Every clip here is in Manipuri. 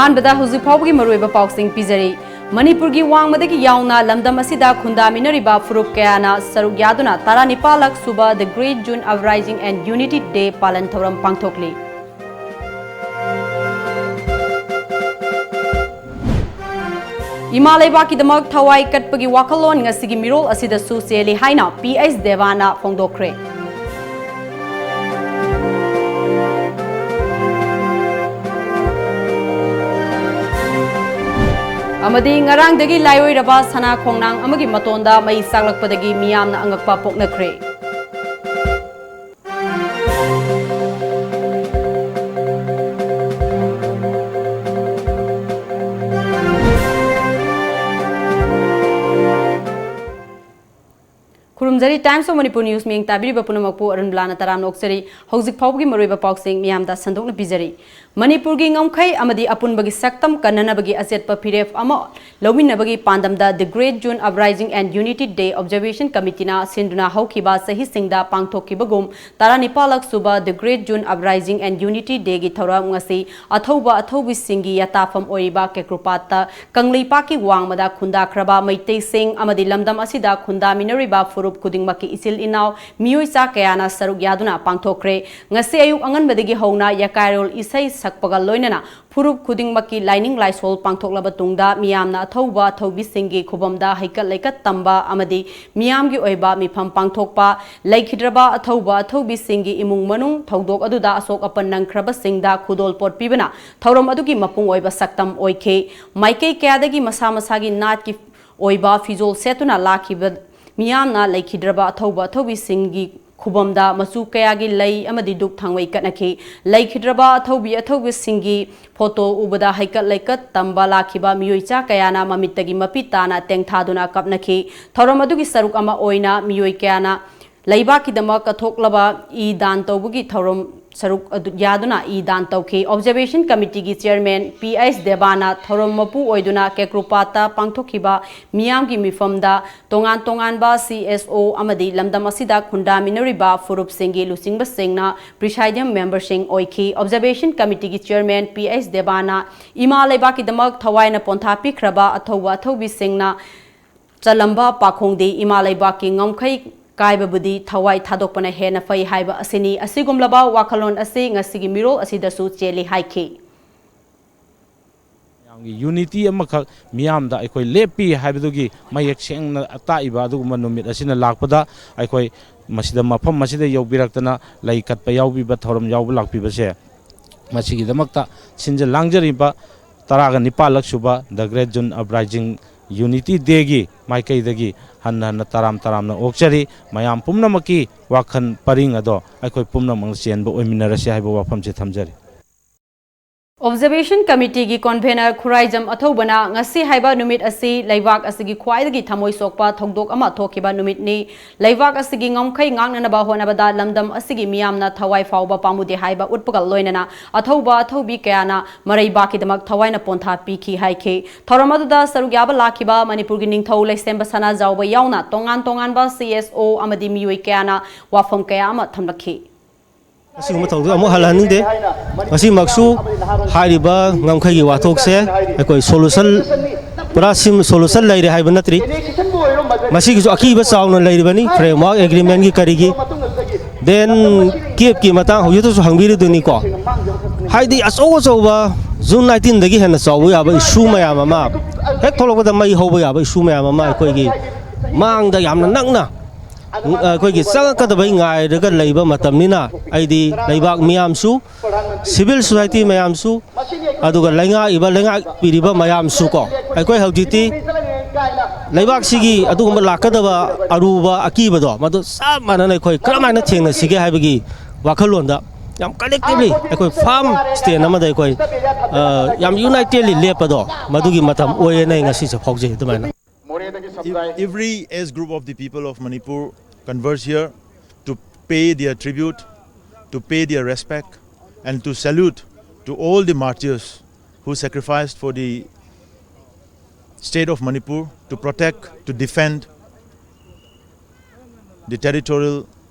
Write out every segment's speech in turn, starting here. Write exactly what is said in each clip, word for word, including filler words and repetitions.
ꯑꯍꯥꯟꯕꯗ ꯍꯧꯖꯤꯛ ꯐꯥꯎꯕꯒꯤ ꯃꯔꯨꯑꯣꯏꯕ ꯄꯥꯎꯁꯤꯡ ꯄꯤꯖꯔꯤ꯫ ꯃꯅꯤꯄꯨꯔꯒꯤ ꯋꯥꯡꯃꯗꯒꯤ ꯌꯥꯎꯅ ꯂꯝꯗꯝ ꯑꯁꯤꯗ ꯈꯨꯟꯗꯥꯃꯤꯟꯅꯔꯤꯕ ꯐꯨꯔꯨꯞ ꯀꯌꯥꯅ ꯁꯔꯨꯛ ꯌꯥꯗꯨꯅ ꯇꯔꯥꯅꯤꯄꯥꯜꯂꯛ ꯁꯨꯕ The Great June Uprising and Unity Day ꯄꯥꯂꯟ ꯊꯧꯔꯝ ꯄꯥꯡꯊꯣꯛꯂꯤ꯫ ꯏꯃꯥ ꯂꯩꯕꯥꯛꯀꯤꯗꯃꯛ ꯊꯋꯥꯏ ꯀꯠꯄꯒꯤ ꯋꯥꯈꯜꯂꯣꯟ ꯉꯁꯤꯒꯤ ꯃꯤꯔꯣꯜ ꯑꯁꯤꯗꯁꯨ ꯆꯦꯜꯂꯤ ꯍꯥꯏꯅ ꯄꯤ ꯑꯩꯆ ꯗꯦꯕꯥꯅ ꯐꯣꯡꯗꯣꯛꯈ꯭ꯔꯦ꯫ ꯑꯃꯗꯤ ꯉꯔꯥꯡꯗꯒꯤ ꯂꯥꯏꯑꯣꯏꯔꯕ ꯁꯅꯥ ꯈꯣꯡꯅꯥꯡ ꯑꯃꯒꯤ ꯃꯇꯣꯟꯗ ꯃꯩ ꯆꯥꯛꯂꯛꯄꯗꯒꯤ ꯃꯤꯌꯥꯝꯅ ꯑꯉꯛꯄ ꯄꯣꯛꯅꯈ꯭ꯔꯦ꯫ ꯈꯨꯔꯨꯝꯖꯔꯤ꯫ Times of Manipur News ꯃꯤꯌꯦꯡ ꯇꯥꯕꯤꯔꯤꯕ ꯄꯨꯝꯅꯃꯛꯄꯨ ꯑꯔꯨꯟꯕꯂꯥꯅ ꯇꯔꯥꯝꯅ ꯑꯣꯛꯆꯔꯤ꯫ ꯍꯧꯖꯤꯛ ꯐꯥꯎꯕꯒꯤ ꯃꯔꯨꯑꯣꯏꯕ ꯄꯥꯎꯁꯤꯡ ꯃꯤꯌꯥꯝꯗ ꯁꯟꯗꯣꯛꯅ ꯄꯤꯖꯔꯤ꯫ ꯃꯅꯤꯄꯨꯔꯒꯤ ꯉꯝꯈꯩ ꯑꯃꯗꯤ ꯑꯄꯨꯟꯕꯒꯤ ꯁꯛꯇꯝ ꯀꯟꯅꯅꯕꯒꯤ ꯑꯆꯦꯠꯄ ꯐꯤꯔꯦꯞ ꯑꯃ ꯂꯧꯃꯤꯟꯅꯕꯒꯤ ꯄꯥꯟꯗꯝꯗ The Great June Uprising and Unity Day Observation Committeeꯅ ꯁꯤꯟꯗꯨꯅ ꯍꯧꯈꯤꯕ ꯆꯍꯤꯁꯤꯡꯗ ꯄꯥꯡꯊꯣꯛꯈꯤꯕꯒꯨꯝ ꯇꯔꯥꯅꯤꯄꯥꯜꯂꯛ ꯁꯨꯕ The Great June Uprising and Unity Dayꯒꯤ ꯊꯧꯔꯝ ꯉꯁꯤ ꯑꯊꯧꯕ ꯑꯊꯧꯕꯤꯁꯤꯡꯒꯤ ꯌꯥꯇꯥꯐꯝ ꯑꯣꯏꯔꯤꯕ ꯀꯦꯀ꯭ꯔꯨꯄꯥꯠꯇ ꯀꯪꯂꯩꯄꯥꯛꯀꯤ ꯋꯥꯡꯃꯗ ꯈꯨꯟꯗꯥꯈ꯭ꯔꯕ ꯃꯩꯇꯩꯁꯤꯡ ꯑꯃꯗꯤ ꯂꯝꯗꯝ ꯑꯁꯤꯗ ꯈꯨꯟꯗꯥꯃꯤꯟꯅꯔꯤꯕ ꯐꯨꯔꯨꯞ ꯈꯨꯗꯤꯡꯃꯛꯀꯤ ꯏꯆꯤꯜ ꯏꯅꯥꯎ ꯃꯤꯑꯣꯏ ꯆꯥ ꯀꯌꯥꯅ ꯁꯔꯨꯛ ꯌꯥꯗꯨꯅ ꯄꯥꯡꯊꯣꯛꯈ꯭ꯔꯦ꯫ ꯉꯁꯤ ꯑꯌꯨꯛ ꯑꯉꯟꯕꯗꯒꯤ ꯍꯧꯅ ꯌꯥꯀꯥꯏꯔꯣꯜ ꯏꯁꯩ ꯁꯛꯄꯒ ꯂꯣꯏꯅꯅ ꯐꯨꯔꯨꯞ ꯈꯨꯗꯤꯡꯃꯛꯀꯤ ꯂꯥꯏꯅꯤꯡ ꯂꯥꯏꯁꯣꯜ ꯄꯥꯡꯊꯣꯛꯂꯕ ꯇꯨꯡꯗ ꯃꯤꯌꯥꯝꯅ ꯑꯊꯧꯕ ꯑꯊꯧꯕꯤꯁꯤꯡꯒꯤ ꯈꯨꯕꯝꯗ ꯍꯩꯀꯠ ꯂꯩꯀꯠ ꯇꯝꯕ ꯑꯃꯗꯤ ꯃꯤꯌꯥꯝꯒꯤ ꯑꯣꯏꯕ ꯃꯤꯐꯝ ꯄꯥꯡꯊꯣꯛꯄ, ꯂꯩꯈꯤꯗ꯭ꯔꯕ ꯑꯊꯧꯕ ꯑꯊꯧꯕꯤꯁꯤꯡꯒꯤ ꯏꯃꯨꯡ ꯃꯅꯨꯡ ꯊꯧꯗꯣꯛ ꯑꯗꯨꯗ ꯑꯁꯣꯛ ꯑꯄꯟ ꯅꯪꯈ꯭ꯔꯕꯁꯤꯡꯗ ꯈꯨꯗꯣꯜꯄꯣꯠ ꯄꯤꯕꯅ ꯊꯧꯔꯝ ꯑꯗꯨꯒꯤ ꯃꯄꯨꯡ ꯑꯣꯏꯕ ꯁꯛꯇꯝ ꯑꯣꯏꯈꯤ꯫ ꯃꯥꯏꯀꯩ ꯀꯌꯥꯗꯒꯤ ꯃꯁꯥ ꯃꯁꯥꯒꯤ ꯅꯥꯠꯀꯤ ꯑꯣꯏꯕ ꯐꯤꯖꯣꯜ ꯁꯦꯠꯇꯨꯅ ꯂꯥꯛꯈꯤꯕ ꯃꯤꯌꯥꯝꯅ ꯂꯩꯈꯤꯗ꯭ꯔꯕ ꯑꯊꯧꯕ ꯑꯊꯧꯕꯤꯁꯤꯡꯒꯤ ꯈꯨꯕꯝꯗ ꯃꯆꯨ ꯀꯌꯥꯒꯤ ꯂꯩ ꯑꯃꯗꯤ ꯙꯨꯞ ꯊꯥꯡꯃꯩ ꯀꯠꯅꯈꯤ꯫ ꯂꯩꯈꯤꯗ꯭ꯔꯕ ꯑꯊꯧꯕꯤ ꯑꯊꯧꯕꯤꯁꯤꯡꯒꯤ ꯐꯣꯇꯣ ꯎꯕꯗ ꯍꯩꯀꯠ ꯂꯩꯀꯠ ꯇꯝꯕ ꯂꯥꯛꯈꯤꯕ ꯃꯤꯑꯣꯏ ꯆꯥ ꯀꯌꯥꯅ ꯃꯃꯤꯠꯇꯒꯤ ꯃꯄꯤ ꯇꯥꯅ ꯇꯦꯡꯊꯥꯗꯨꯅ ꯀꯞꯅꯈꯤ꯫ ꯊꯧꯔꯝ ꯑꯗꯨꯒꯤ ꯁꯔꯨꯛ ꯑꯃ ꯑꯣꯏꯅ ꯃꯤꯑꯣꯏ ꯀꯌꯥꯅ ꯂꯩꯕꯥꯛꯀꯤꯗꯃꯛ ꯀꯠꯊꯣꯛꯂꯕ ꯏ ꯗꯥꯟ ꯇꯧꯕꯒꯤ ꯊꯧꯔꯝ ꯁꯔꯨꯛ ꯑꯗꯨ ꯌꯥꯗꯨꯅ ꯏ ꯗꯥꯟ ꯇꯧꯈꯤ꯫ Observation Committeeꯒꯤ Chairman P H ꯗꯦꯕꯥꯅ ꯊꯧꯔꯝ ꯃꯄꯨ ꯑꯣꯏꯗꯨꯅ ꯀꯦꯀ꯭ꯔꯨꯄꯥꯠꯇ ꯄꯥꯡꯊꯣꯛꯈꯤꯕ ꯃꯤꯌꯥꯝꯒꯤ ꯃꯤꯐꯝꯗ ꯇꯣꯉꯥꯟ ꯇꯣꯉꯥꯟꯕ C S O ꯑꯃꯗꯤ ꯂꯝꯗꯝ ꯑꯁꯤꯗ ꯈꯨꯟꯗꯥꯃꯤꯟꯅꯔꯤꯕ ꯐꯨꯔꯨꯞꯁꯤꯡꯒꯤ ꯂꯨꯆꯤꯡꯕꯁꯤꯡꯅ Presidium Memberꯁꯤꯡ ꯑꯣꯏꯈꯤ꯫ Observation Committeeꯒꯤ Chairman P H ꯗꯦꯕꯥꯅ ꯏꯃꯥ ꯂꯩꯕꯥꯛꯀꯤꯗꯃꯛ ꯊꯋꯥꯏꯅ ꯄꯣꯟꯊꯥ ꯄꯤꯈ꯭ꯔꯕ ꯑꯊꯧꯕ ꯑꯊꯧꯕꯤꯁꯤꯡꯅ ꯆꯜꯂꯝꯕ ꯄꯥꯈꯣꯡꯗꯤ ꯏꯃꯥ ꯂꯩꯕꯥꯛꯀꯤ ꯉꯝꯈꯩ ꯀꯥꯏꯕꯕꯨꯗꯤ ꯊꯋꯥꯏ ꯊꯥꯗꯣꯛꯄꯅ ꯍꯦꯟꯅ ꯐꯩ ꯍꯥꯏꯕ ꯑꯁꯤꯅꯤ꯫ ꯑꯁꯤꯒꯨꯝꯂꯕ ꯋꯥꯈꯜꯂꯣꯟ ꯑꯁꯤ ꯉꯁꯤꯒꯤ ꯃꯤꯔꯣꯜ ꯑꯁꯤꯗꯁꯨ ꯆꯦꯜꯂꯤ ꯍꯥꯏꯈꯤ꯫ ꯃꯌꯥꯝꯒꯤ unity ꯑꯃꯈꯛ ꯃꯤꯌꯥꯝꯗ ꯑꯩꯈꯣꯏ ꯂꯦꯞꯄꯤ ꯍꯥꯏꯕꯗꯨꯒꯤ ꯃꯌꯦꯛ ꯁꯦꯡꯅ ꯇꯥꯛꯏꯕ ꯑꯗꯨꯒꯨꯝꯕ ꯅꯨꯃꯤꯠ ꯑꯁꯤꯅ ꯂꯥꯛꯄꯗ, ꯑꯩꯈꯣꯏ ꯃꯁꯤꯗ, ꯃꯐꯝ ꯑꯁꯤꯗ ꯌꯧꯕꯤꯔꯛꯇꯅ ꯂꯩ ꯀꯠꯄ ꯌꯥꯎꯕꯤꯕ, ꯊꯧꯔꯝ ꯌꯥꯎꯕ ꯂꯥꯛꯄꯤꯕꯁꯦ, ꯃꯁꯤꯒꯤꯗꯃꯛꯇ ꯁꯤꯟꯖ ꯂꯥꯡꯖꯔꯤꯕ ꯇꯔꯥꯒ ꯅꯤꯄꯥꯜꯂꯛ ꯁꯨꯕ The Great June Uprising Unity Dayꯒꯤ ꯃꯥꯏꯀꯩꯗꯒꯤ ꯍꯟꯅ ꯍꯟꯅ ꯇꯔꯥꯝ ꯇꯔꯥꯝꯅ ꯑꯣꯛꯆꯔꯤ꯫ ꯃꯌꯥꯝ ꯄꯨꯝꯅꯃꯛꯀꯤ ꯋꯥꯈꯜ ꯄꯔꯤꯡ ꯑꯗꯣ ꯑꯩꯈꯣꯏ ꯄꯨꯝꯅꯃꯛꯅ ꯆꯦꯟꯕ ꯑꯣꯏꯃꯤꯟꯅꯔꯁꯤ ꯍꯥꯏꯕ ꯋꯥꯐꯝꯁꯤ ꯊꯝꯖꯔꯤ꯫ Observation Committeeꯒꯤ Convener ꯈꯨꯔꯥꯏꯖꯝ ꯑꯊꯧꯕꯅ ꯉꯁꯤ ꯍꯥꯏꯕ ꯅꯨꯃꯤꯠ ꯑꯁꯤ ꯂꯩꯕꯥꯛ ꯑꯁꯤꯒꯤ ꯈ꯭ꯋꯥꯏꯗꯒꯤ ꯊꯃꯣꯏ ꯁꯣꯛꯄ ꯊꯧꯗꯣꯛ ꯑꯃ ꯊꯣꯛꯈꯤꯕ ꯅꯨꯃꯤꯠꯅꯤ꯫ ꯂꯩꯕꯥꯛ ꯑꯁꯤꯒꯤ ꯉꯝꯈꯩ ꯉꯥꯛꯅꯅꯕ ꯍꯣꯠꯅꯕꯗ ꯂꯝꯗꯝ ꯑꯁꯤꯒꯤ ꯃꯤꯌꯥꯝꯅ ꯊꯋꯥꯏ ꯐꯥꯎꯕ ꯄꯥꯝꯃꯨꯗꯦ ꯍꯥꯏꯕ ꯎꯠꯄꯒ ꯂꯣꯏꯅꯅ ꯑꯊꯧꯕ ꯑꯊꯧꯕꯤ ꯀꯌꯥꯅ ꯃꯔꯩꯕꯥꯛꯀꯤꯗꯃꯛ ꯊꯋꯥꯏꯅ ꯄꯣꯟꯊꯥ ꯄꯤꯈꯤ ꯍꯥꯏꯈꯤ꯫ ꯊꯧꯔꯝ ꯑꯗꯨꯗ ꯁꯔꯨꯛ ꯌꯥꯕ ꯂꯥꯛꯈꯤꯕ ꯃꯅꯤꯄꯨꯔꯒꯤ ꯅꯤꯡꯊꯧ ꯂꯩꯁꯦꯝꯕ ꯁꯅꯥꯖꯥꯎꯕ ꯌꯥꯎꯅ ꯇꯣꯉꯥꯟ ꯇꯣꯉꯥꯟꯕ C S O ꯑꯃꯗꯤ ꯃꯤꯑꯣꯏ ꯀꯌꯥꯅ ꯋꯥꯐꯝ ꯀꯌꯥ ꯑꯃ ꯊꯝꯂꯛꯈꯤ꯫ ꯑꯁꯤꯒꯨꯝꯕ ꯊꯧꯗꯣꯛ ꯑꯃꯨꯛ ꯍꯜꯍꯟꯅꯤꯡꯗꯦ꯫ ꯃꯁꯤꯃꯛꯁꯨ ꯍꯥꯏꯔꯤꯕ ꯉꯝꯈꯩꯒꯤ ꯋꯥꯊꯣꯛꯁꯦ ꯑꯩꯈꯣꯏ solution, ꯄꯨꯔꯥ ꯁꯤꯝ solution ꯂꯩꯔꯦ ꯍꯥꯏꯕ ꯅꯠꯇ꯭ꯔꯤ꯫ ꯃꯁꯤꯒꯤꯁꯨ ꯑꯀꯤꯕ ꯆꯥꯎꯅ ꯂꯩꯔꯤꯕꯅꯤ, framework agreementꯀꯤ ꯀꯔꯤꯒꯤ꯫ Then ꯀꯦꯞꯀꯤ ꯃꯇꯥꯡ ꯍꯧꯖꯤꯛꯇꯁꯨ ꯍꯪꯕꯤꯔꯤꯗꯨꯅꯤꯀꯣ꯫ ꯍꯥꯏꯗꯤ ꯑꯆꯧ ꯑꯆꯧꯕ June nineteenꯗꯒꯤ ꯍꯦꯟꯅ ꯆꯥꯎꯕ ꯌꯥꯕ issue ꯃꯌꯥꯝ ꯑꯃ, ꯍꯦꯛ ꯊꯣꯛꯂꯛꯄꯗ ꯃꯩ ꯍꯧꯕ ꯌꯥꯕ issue ꯃꯌꯥꯝ ꯑꯃ ꯑꯩꯈꯣꯏꯒꯤ ꯃꯥꯡꯗ ꯌꯥꯝꯅ ꯅꯛꯅ ꯑꯩꯈꯣꯏꯒꯤ ꯆꯪꯉꯛꯀꯗꯕꯩ ꯉꯥꯏꯔꯒ ꯂꯩꯕ ꯃꯇꯝꯅꯤꯅ, ꯑꯩꯗꯤ ꯂꯩꯕꯥꯛ ꯃꯤꯌꯥꯝꯁꯨ, civil society ꯃꯌꯥꯝꯁꯨ, ꯑꯗꯨꯒ ꯂꯩꯉꯥꯛꯏꯕ ꯂꯩꯉꯥꯛꯄꯤꯔꯤꯕ ꯃꯌꯥꯝꯁꯨ ꯀꯣ, ꯑꯩꯈꯣꯏ ꯍꯧꯖꯤꯛꯇꯤ ꯂꯩꯕꯥꯛꯁꯤꯒꯤ ꯑꯗꯨꯒꯨꯝꯕ ꯂꯥꯛꯀꯗꯕ ꯑꯔꯨꯕ ꯑꯀꯤꯕꯗꯣ ꯃꯗꯨ ꯆꯞ ꯃꯥꯟꯅꯅ ꯑꯩꯈꯣꯏ ꯀꯔꯝꯍꯥꯏꯅ ꯊꯦꯡꯅꯁꯤꯒꯦ ꯍꯥꯏꯕꯒꯤ ꯋꯥꯈꯜꯂꯣꯟꯗ ꯌꯥꯝ collectively ꯑꯩꯈꯣꯏ firm stand ꯑꯃꯗ ꯑꯩꯈꯣꯏ, ꯑ, ꯌꯥꯝ unitedly ꯂꯦꯞꯄꯗꯣ ꯃꯗꯨꯒꯤ ꯃꯇꯝ ꯑꯣꯏꯌꯦꯅ ꯑꯩ ꯉꯁꯤꯁꯦ ꯐꯥꯎꯖꯩ꯫ ꯑꯗꯨꯃꯥꯏꯅ If, every age group of the people of Manipur converge here to pay their tribute, to pay their respect, and to salute to all the martyrs who sacrificed for the state of Manipur, to protect, to defend the territorial,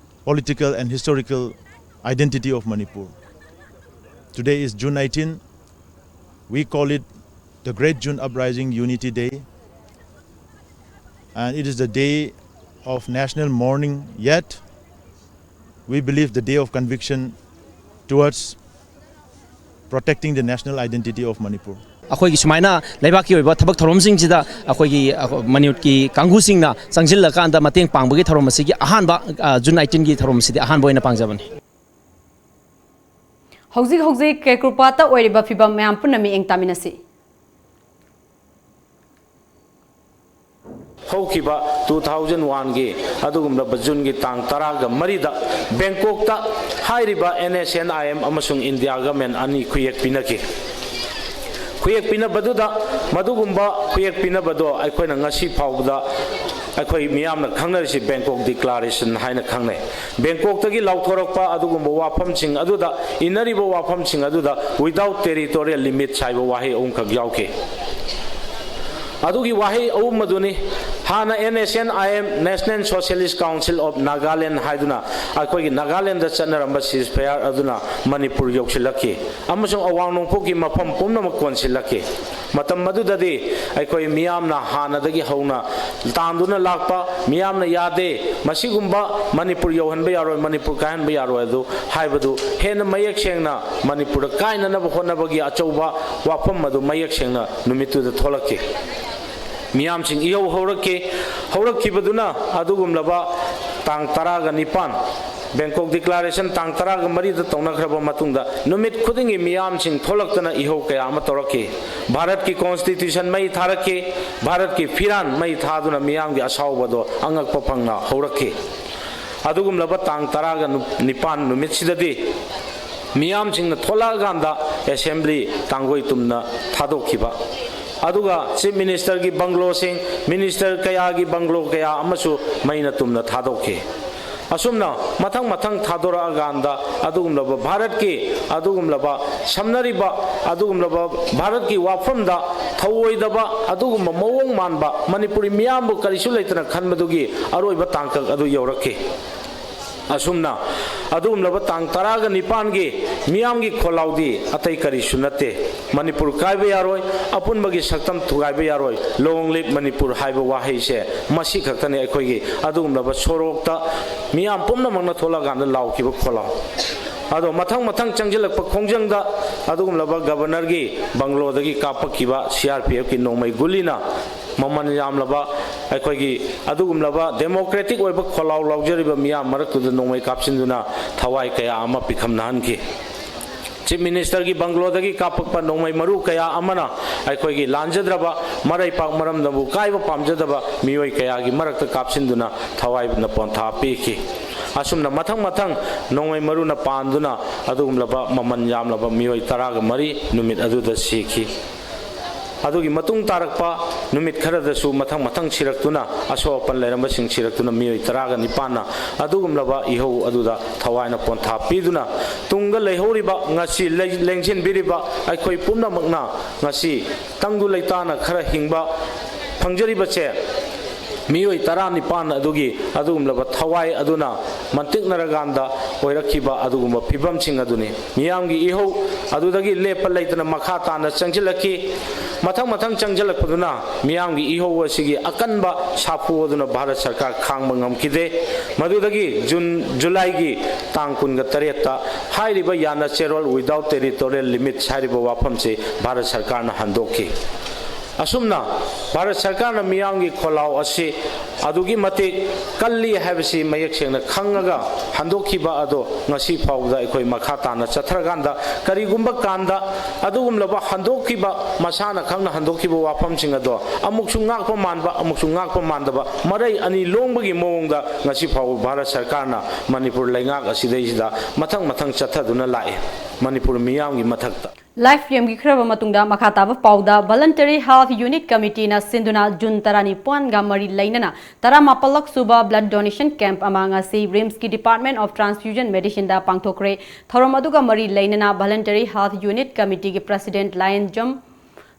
political, and historical identity of Manipur. Today is June nineteen. We call it the Great June Uprising Unity Day. And it is the day of national mourning, yet we believe the day of conviction towards protecting the national identity of Manipur. ꯑꯩꯈꯣꯏꯒꯤ ꯁꯨꯃꯥꯏꯅ ꯂꯩꯕꯥꯛꯀꯤ ꯑꯣꯏꯕ ꯊꯕꯛ ꯊꯧꯔꯝꯁꯤꯡꯁꯤꯗ ꯑꯩꯈꯣꯏꯒꯤ, ꯑꯩꯈꯣꯏ ꯃꯅꯤꯄꯨꯔꯒꯤ ꯀꯥꯡꯕꯨꯁꯤꯡꯅ ꯆꯪꯁꯤꯜꯂꯀꯥꯟꯗ ꯃꯇꯦꯡ ꯄꯥꯡꯕꯒꯤ ꯊꯧꯔꯝ ꯑꯁꯤꯒꯤ ꯑꯍꯥꯟꯕ, ꯑ, ꯖꯨꯟ ꯑꯩꯠꯇꯤꯟꯒꯤ ꯊꯧꯔꯝ ꯑꯁꯤꯗꯤ ꯑꯍꯥꯟꯕ ꯑꯣꯏꯅ ꯄꯥꯡꯖꯕꯅꯤ꯫ ꯍꯧꯖꯤꯛ ꯍꯧꯖꯤꯛ ꯀꯦꯀ꯭ꯔꯨꯄꯥꯠꯇ ꯑꯣꯏꯔꯤꯕ ꯐꯤꯕꯝ ꯃꯌꯥꯝ ꯄꯨꯟꯅ ꯃꯤꯠꯌꯦꯡ ꯇꯥꯃꯤꯟꯅꯁꯤ꯫ ꯍꯧꯈꯤꯕ ꯇꯨ ꯊꯥꯎꯖꯟ ꯋꯥꯟꯒꯤ ꯑꯗꯨꯒꯨꯝꯂꯕ ꯖꯨꯟꯒꯤ ꯇꯥꯡ ꯇꯔꯥꯒ ꯃꯔꯤꯗ ꯕꯦꯡꯀꯣꯛꯇ ꯍꯥꯏꯔꯤꯕ NSCN-IM ꯑꯃꯁꯨꯡ ꯏꯟꯗꯤꯌꯥ ꯒꯃꯦꯟ ꯑꯅꯤ ꯈꯨꯌꯦꯛ ꯄꯤꯅꯈꯤ꯫ ꯈꯨꯌꯦꯛ ꯄꯤꯅꯕꯗꯨꯗ ꯃꯗꯨꯒꯨꯝꯕ ꯈꯨꯌꯦꯛ ꯄꯤꯅꯕꯗꯣ ꯑꯩꯈꯣꯏꯅ ꯉꯁꯤ ꯐꯥꯎꯕꯗ ꯑꯩꯈꯣꯏ ꯃꯤꯌꯥꯝꯅ ꯈꯪꯅꯔꯤꯁꯤ ꯕꯦꯡꯀꯣꯛ ꯗꯤꯀ꯭ꯂꯥꯔꯦꯁꯟ ꯍꯥꯏꯅ ꯈꯪꯅꯩ꯫ ꯕꯦꯡꯀꯣꯛꯇꯒꯤ ꯂꯥꯎꯊꯣꯔꯛꯄ ꯑꯗꯨꯒꯨꯝꯕ ꯋꯥꯐꯝꯁꯤꯡ ꯑꯗꯨꯗ, ꯏꯟꯅꯔꯤꯕ ꯋꯥꯐꯝꯁꯤꯡ ꯑꯗꯨꯗ without territorial limits ꯍꯥꯏꯕ ꯋꯥꯍꯩ ꯑꯍꯨꯝꯈꯛ ꯌꯥꯎꯈꯤ꯫ ꯑꯗꯨꯒꯤ ꯋꯥꯍꯩ ꯑꯍꯨꯝ ꯑꯗꯨꯅꯤ ꯍꯥꯟꯅ NSCN-IM, National Socialist Council of Nagaland ꯍꯥꯏꯗꯨꯅ ꯑꯩꯈꯣꯏꯒꯤ ꯅꯥꯒꯥꯂꯦꯟꯗ ꯆꯠꯅꯔꯝꯕ ceasefire ꯑꯗꯨꯅ ꯃꯅꯤꯄꯨꯔ ꯌꯧꯁꯤꯜꯂꯛꯈꯤ ꯑꯃꯁꯨꯡ ꯑꯋꯥꯡ ꯅꯣꯡꯄꯣꯛꯀꯤ ꯃꯐꯝ ꯄꯨꯝꯅꯃꯛ ꯀꯣꯟꯁꯤꯜꯂꯛꯈꯤ꯫ ꯃꯇꯝ ꯑꯗꯨꯗꯗꯤ ꯑꯩꯈꯣꯏ ꯃꯤꯌꯥꯝꯅ ꯍꯥꯟꯅꯗꯒꯤ ꯍꯧꯅ ꯇꯥꯟꯗꯨꯅ ꯂꯥꯛꯄ, ꯃꯤꯌꯥꯝꯅ ꯌꯥꯗꯦ, ꯃꯁꯤꯒꯨꯝꯕ ꯃꯅꯤꯄꯨꯔ ꯌꯧꯍꯟꯕ ꯌꯥꯔꯣꯏ, ꯃꯅꯤꯄꯨꯔ ꯀꯥꯏꯍꯟꯕ ꯌꯥꯔꯣꯏ ꯑꯗꯨ ꯍꯥꯏꯕꯗꯨ ꯍꯦꯟꯅ ꯃꯌꯦꯛ ꯁꯦꯡꯅ ꯃꯅꯤꯄꯨꯔꯗ ꯀꯥꯏꯅꯅꯕ ꯍꯣꯠꯅꯕꯒꯤ ꯑꯆꯧꯕ ꯋꯥꯐꯝ ꯑꯗꯨ ꯃꯌꯦꯛ ꯁꯦꯡꯅ ꯅꯨꯃꯤꯠꯇꯨꯗ ꯊꯣꯛꯂꯛꯈꯤ꯫ ꯃꯤꯌꯥꯝꯁꯤꯡ ꯏꯍꯧ ꯍꯧꯔꯛꯈꯤ꯫ ꯍꯧꯔꯛꯈꯤꯕꯗꯨꯅ ꯑꯗꯨꯒꯨꯝꯂꯕ ꯇꯥꯡ ꯇꯔꯥꯒ ꯅꯤꯄꯥꯟ, ꯕꯦꯡꯀꯣꯛ ꯗꯤꯀ꯭ꯂꯥꯔꯦꯁꯟ ꯇꯥꯡ ꯇꯔꯥꯒ ꯃꯔꯤꯗ ꯇꯧꯅꯈ꯭ꯔꯕ ꯃꯇꯨꯡꯗ ꯅꯨꯃꯤꯠ ꯈꯨꯗꯤꯡꯒꯤ ꯃꯤꯌꯥꯝꯁꯤꯡ ꯊꯣꯛꯂꯛꯇꯅ ꯏꯍꯧ ꯀꯌꯥ ꯑꯃ ꯇꯧꯔꯛꯈꯤ꯫ ꯚꯥꯔꯠꯀꯤ ꯀꯣꯟꯁꯇꯤꯇ꯭ꯌꯨꯁꯟ ꯃꯩ ꯊꯥꯔꯛꯈꯤ꯫ ꯚꯥꯔꯠꯀꯤ ꯐꯤꯔꯥꯟ ꯃꯩ ꯊꯥꯗꯨꯅ ꯃꯤꯌꯥꯝꯒꯤ ꯑꯁꯥꯎꯕꯗꯣ ꯑꯉꯛꯄ ꯐꯪꯅ ꯍꯧꯔꯛꯈꯤ꯫ ꯑꯗꯨꯒꯨꯝꯂꯕ ꯇꯥꯡ ꯇꯔꯥꯒ ꯅꯤꯄꯥꯟ ꯅꯨꯃꯤꯠꯁꯤꯗꯗꯤ ꯃꯤꯌꯥꯝꯁꯤꯡꯅ ꯊꯣꯛꯂꯛꯑꯀꯥꯟꯗ ꯑꯦꯁꯦꯝꯕ꯭ꯂꯤ ꯇꯥꯡꯒꯣꯏ ꯇꯨꯝꯅ ꯊꯥꯗꯣꯛꯈꯤꯕ꯫ ꯑꯗꯨꯒ ꯆꯤꯐ ꯃꯤꯅꯤꯁꯇꯔꯒꯤ ꯕꯪꯒ꯭ꯂꯣꯁꯤꯡ, ꯃꯤꯅꯤꯁꯇꯔ ꯀꯌꯥꯒꯤ ꯕꯪꯒ꯭ꯂꯣ ꯀꯌꯥ ꯑꯃꯁꯨ ꯃꯩꯅ ꯇꯨꯝꯅ ꯊꯥꯗꯣꯛꯈꯤ꯫ ꯑꯁꯨꯝꯅ ꯃꯊꯪ ꯃꯊꯪ ꯊꯥꯗꯣꯔꯛꯑꯀꯥꯟꯗ ꯑꯗꯨꯒꯨꯝꯂꯕ ꯚꯥꯔꯠꯀꯤ ꯑꯗꯨꯒꯨꯝꯂꯕ ꯁꯝꯅꯔꯤꯕ ꯑꯗꯨꯒꯨꯝꯂꯕ ꯚꯥꯔꯠꯀꯤ ꯋꯥꯐꯝꯗ ꯊꯧꯑꯣꯏꯗꯕ ꯑꯗꯨꯒꯨꯝꯕ ꯃꯑꯣꯡ ꯃꯥꯟꯕ ꯃꯅꯤꯄꯨꯔꯤ ꯃꯤꯌꯥꯝꯕꯨ ꯀꯔꯤꯁꯨ ꯂꯩꯇꯅ ꯈꯟꯕꯗꯨꯒꯤ ꯑꯔꯣꯏꯕ ꯇꯥꯡꯀꯛ ꯑꯗꯨ ꯌꯧꯔꯛꯈꯤ꯫ ꯑꯁꯨꯝꯅ ꯑꯗꯨꯒꯨꯝꯂꯕ ꯇꯥꯡ ꯇꯔꯥꯒ ꯅꯤꯄꯥꯟꯒꯤ ꯃꯤꯌꯥꯝꯒꯤ ꯈꯣꯜꯂꯥꯎꯗꯤ ꯑꯇꯩ ꯀꯔꯤꯁꯨ ꯅꯠꯇꯦ꯫ ꯃꯅꯤꯄꯨꯔ ꯀꯥꯏꯕ ꯌꯥꯔꯣꯏ, ꯑꯄꯨꯟꯕꯒꯤ ꯁꯛꯇꯝ ꯊꯨꯒꯥꯏꯕ ꯌꯥꯔꯣꯏ, Long live ꯃꯅꯤꯄꯨꯔ ꯍꯥꯏꯕ ꯋꯥꯍꯩꯁꯦ ꯃꯁꯤ ꯈꯛꯇꯅꯤ ꯑꯩꯈꯣꯏꯒꯤ ꯑꯗꯨꯒꯨꯝꯂꯕ ꯁꯣꯔꯣꯛꯇ ꯃꯤꯌꯥꯝ ꯄꯨꯝꯅꯃꯛꯅ ꯊꯣꯛꯂꯛꯑꯀꯥꯟꯗ ꯂꯥꯎꯈꯤꯕ ꯈꯣꯜꯂꯥꯎ꯫ ꯑꯗꯣ ꯃꯊꯪ ꯃꯊꯪ ꯆꯪꯁꯤꯜꯂꯛꯄ ꯈꯣꯡꯖꯪꯗ ꯑꯗꯨꯒꯨꯝꯂꯕ ꯒꯕꯔꯅꯔꯒꯤ ꯕꯪꯒ꯭ꯂꯣꯗꯒꯤ ꯀꯥꯞꯄꯛꯈꯤꯕ ꯁꯤ ꯑꯥꯔ ꯄꯤ ꯑꯦꯐꯀꯤ ꯅꯣꯡꯃꯩ ꯒꯨꯂꯤꯅ ꯃꯃꯜ ꯌꯥꯝꯂꯕ ꯑꯩꯈꯣꯏꯒꯤ ꯑꯗꯨꯒꯨꯝꯂꯕ ꯗꯦꯃꯣꯀ꯭ꯔꯦꯇꯤꯛ ꯑꯣꯏꯕ ꯈꯣꯜꯂꯥꯎ ꯂꯥꯎꯖꯔꯤꯕ ꯃꯤꯌꯥꯝ ꯃꯔꯛꯇꯨꯗ ꯅꯣꯡꯃꯩ ꯀꯥꯞꯁꯤꯟꯗꯨꯅ ꯊꯋꯥꯏ ꯀꯌꯥ ꯑꯃ ꯄꯤꯈꯝꯅꯍꯟꯈꯤ꯫ ꯆꯤꯐ ꯃꯤꯅꯤꯁꯇꯔꯒꯤ ꯕꯪꯒ꯭ꯂꯣꯗꯒꯤ ꯀꯥꯞꯄꯛꯄ ꯅꯣꯡꯃꯩ ꯃꯔꯨ ꯀꯌꯥ ꯑꯃꯅ ꯑꯩꯈꯣꯏꯒꯤ ꯂꯥꯟꯖꯗ꯭ꯔꯕ, ꯃꯔꯩꯄꯥꯛ ꯃꯔꯝꯗꯕꯨ ꯀꯥꯏꯕ ꯄꯥꯝꯖꯗꯕ ꯃꯤꯑꯣꯏ ꯀꯌꯥꯒꯤ ꯃꯔꯛꯇ ꯀꯥꯞꯁꯤꯟꯗꯨꯅ ꯊꯋꯥꯏꯅ ꯄꯣꯟꯊꯥ ꯄꯤꯈꯤ꯫ ꯑꯁꯨꯝꯅ ꯃꯊꯪ ꯃꯊꯪ ꯅꯣꯡꯃꯩ ꯃꯔꯨꯅ ꯄꯥꯟꯗꯨꯅ ꯑꯗꯨꯒꯨꯝꯂꯕ ꯃꯃꯜ ꯌꯥꯝꯂꯕ ꯃꯤꯑꯣꯏ ꯇꯔꯥꯒ ꯃꯔꯤ ꯅꯨꯃꯤꯠ ꯑꯗꯨꯗ ꯁꯤꯈꯤ꯫ ꯑꯗꯨꯒꯤ ꯃꯇꯨꯡ ꯇꯥꯔꯛꯄ ꯅꯨꯃꯤꯠ ꯈꯔꯗꯁꯨ ꯃꯊꯪ ꯃꯊꯪ ꯁꯤꯔꯛꯇꯨꯅ, ꯑꯁꯣꯛ ꯑꯄꯟ ꯂꯩꯔꯝꯕꯁꯤꯡ ꯁꯤꯔꯛꯇꯨꯅ ꯃꯤꯑꯣꯏ ꯇꯔꯥꯒ ꯅꯤꯄꯥꯟꯅ ꯑꯗꯨꯒꯨꯝꯂꯕ ꯏꯍꯧ ꯑꯗꯨꯗ ꯊꯋꯥꯏꯅ ꯄꯣꯟꯊꯥ ꯄꯤꯗꯨꯅ ꯇꯨꯡꯗ ꯂꯩꯍꯧꯔꯤꯕ, ꯉꯁꯤ ꯂꯩ-, ꯂꯦꯡꯁꯤꯟꯕꯤꯔꯤꯕ ꯑꯩꯈꯣꯏ ꯄꯨꯝꯅꯃꯛꯅ ꯉꯁꯤ ꯇꯪꯗꯨ ꯂꯩꯇꯥꯅ ꯈꯔ ꯍꯤꯡꯕ ꯐꯪꯖꯔꯤꯕꯁꯦ ꯃꯤꯑꯣꯏ ꯇꯔꯥꯅꯤꯄꯥꯟ ꯑꯗꯨꯒꯤ ꯑꯗꯨꯒꯨꯝꯂꯕ ꯊꯋꯥꯏ ꯑꯗꯨꯅ ꯃꯟꯇꯤꯛꯅꯔꯀꯥꯟꯗ ꯑꯣꯏꯔꯛꯈꯤꯕ ꯑꯗꯨꯒꯨꯝꯕ ꯐꯤꯕꯝꯁꯤꯡ ꯑꯗꯨꯅꯤ꯫ ꯃꯤꯌꯥꯝꯒꯤ ꯏꯍꯧ ꯑꯗꯨꯗꯒꯤ ꯂꯦꯞꯄ ꯂꯩꯇꯅ ꯃꯈꯥ ꯇꯥꯅ ꯆꯪꯁꯤꯜꯂꯛꯈꯤ꯫ ꯃꯊꯪ ꯃꯊꯪ ꯆꯪꯁꯤꯜꯂꯛꯄꯗꯨꯅ ꯃꯤꯌꯥꯝꯒꯤ ꯏꯍꯧ ꯑꯁꯤꯒꯤ ꯑꯀꯟꯕ ꯁꯥꯐꯨ ꯑꯗꯨꯅ ꯚꯥꯔꯠ ꯁꯔꯀꯥꯔ ꯈꯥꯡꯕ ꯉꯝꯈꯤꯗꯦ꯫ ꯃꯗꯨꯗꯒꯤ ꯖꯨꯟ, ꯖꯨꯂꯥꯏꯒꯤ ꯇꯥꯡ ꯀꯨꯟꯒ ꯇꯔꯦꯠꯇ ꯍꯥꯏꯔꯤꯕ ꯌꯥꯅ ꯆꯦꯔꯣꯜ, without territorial limits, ꯍꯥꯏꯔꯤꯕ ꯋꯥꯐꯝꯁꯤ ꯚꯥꯔꯠ ꯁꯔꯀꯥꯔꯅ ꯍꯟꯗꯣꯛꯈꯤ꯫ ꯑꯁꯨꯝꯅ ꯚꯥꯔꯠ ꯁꯔꯀꯥꯔꯅ ꯃꯤꯌꯥꯝꯒꯤ ꯈꯣꯜꯂꯥꯎ ꯑꯁꯤ ꯑꯗꯨꯛꯀꯤ ꯃꯇꯤꯛ ꯀꯜꯂꯤ ꯍꯥꯏꯕꯁꯤ ꯃꯌꯦꯛ ꯁꯦꯡꯅ ꯈꯪꯉꯒ ꯍꯟꯗꯣꯛꯈꯤꯕ ꯑꯗꯣ ꯉꯁꯤ ꯐꯥꯎꯕꯗ ꯑꯩꯈꯣꯏ ꯃꯈꯥ ꯇꯥꯅ ꯆꯠꯊꯔꯀꯥꯟꯗ ꯀꯔꯤꯒꯨꯝꯕ ꯀꯥꯟꯗ ꯑꯗꯨꯒꯨꯝꯂꯕ ꯍꯟꯗꯣꯛꯈꯤꯕ, ꯃꯁꯥꯅ ꯈꯪꯅ ꯍꯟꯗꯣꯛꯈꯤꯕ ꯋꯥꯐꯝꯁꯤꯡ ꯑꯗꯣ ꯑꯃꯨꯛꯁꯨ ꯉꯥꯛꯄ ꯃꯥꯟꯕ, ꯑꯃꯨꯛꯁꯨ ꯉꯥꯛꯄ ꯃꯥꯟꯗꯕ, ꯃꯔꯩ ꯑꯅꯤ ꯂꯣꯡꯕꯒꯤ ꯃꯑꯣꯡꯗ ꯉꯁꯤ ꯐꯥꯎꯕ ꯚꯥꯔꯠ ꯁꯔꯀꯥꯔꯅ ꯃꯅꯤꯄꯨꯔ ꯂꯩꯉꯥꯛ ꯑꯁꯤꯗꯩꯁꯤꯗ ꯃꯊꯪ ꯃꯊꯪ ꯆꯠꯊꯗꯨꯅ ꯂꯥꯛꯏ ꯃꯅꯤꯄꯨꯔ ꯃꯤꯌꯥꯝꯒꯤ ꯃꯊꯛꯇ꯫ ꯂꯥꯏꯐ ꯌꯦꯡꯕꯤꯈ꯭ꯔꯕ ꯃꯇꯨꯡꯗ ꯃꯈꯥ ꯇꯥꯕ ꯄꯥꯎꯗ, Voluntary Health Unit Committeeꯅ ꯁꯤꯟꯗꯨꯅ ꯖꯨꯟ ꯇꯔꯥꯅꯤꯄꯥꯟꯒ ꯃꯔꯤ ꯂꯩꯅꯅ ꯇꯔꯥꯃꯥꯄꯜꯂꯛ ꯁꯨꯕ blood donation camp ꯑꯃ ꯉꯁꯤ RIMSꯀꯤ Department of Transfusion Medicineꯗ ꯄꯥꯡꯊꯣꯛꯈ꯭ꯔꯦ꯫ ꯊꯧꯔꯝ ꯑꯗꯨꯒ ꯃꯔꯤ ꯂꯩꯅꯅ Voluntary Health Unit Committeeꯒꯤ President ꯂꯥꯏꯌꯟꯖꯝ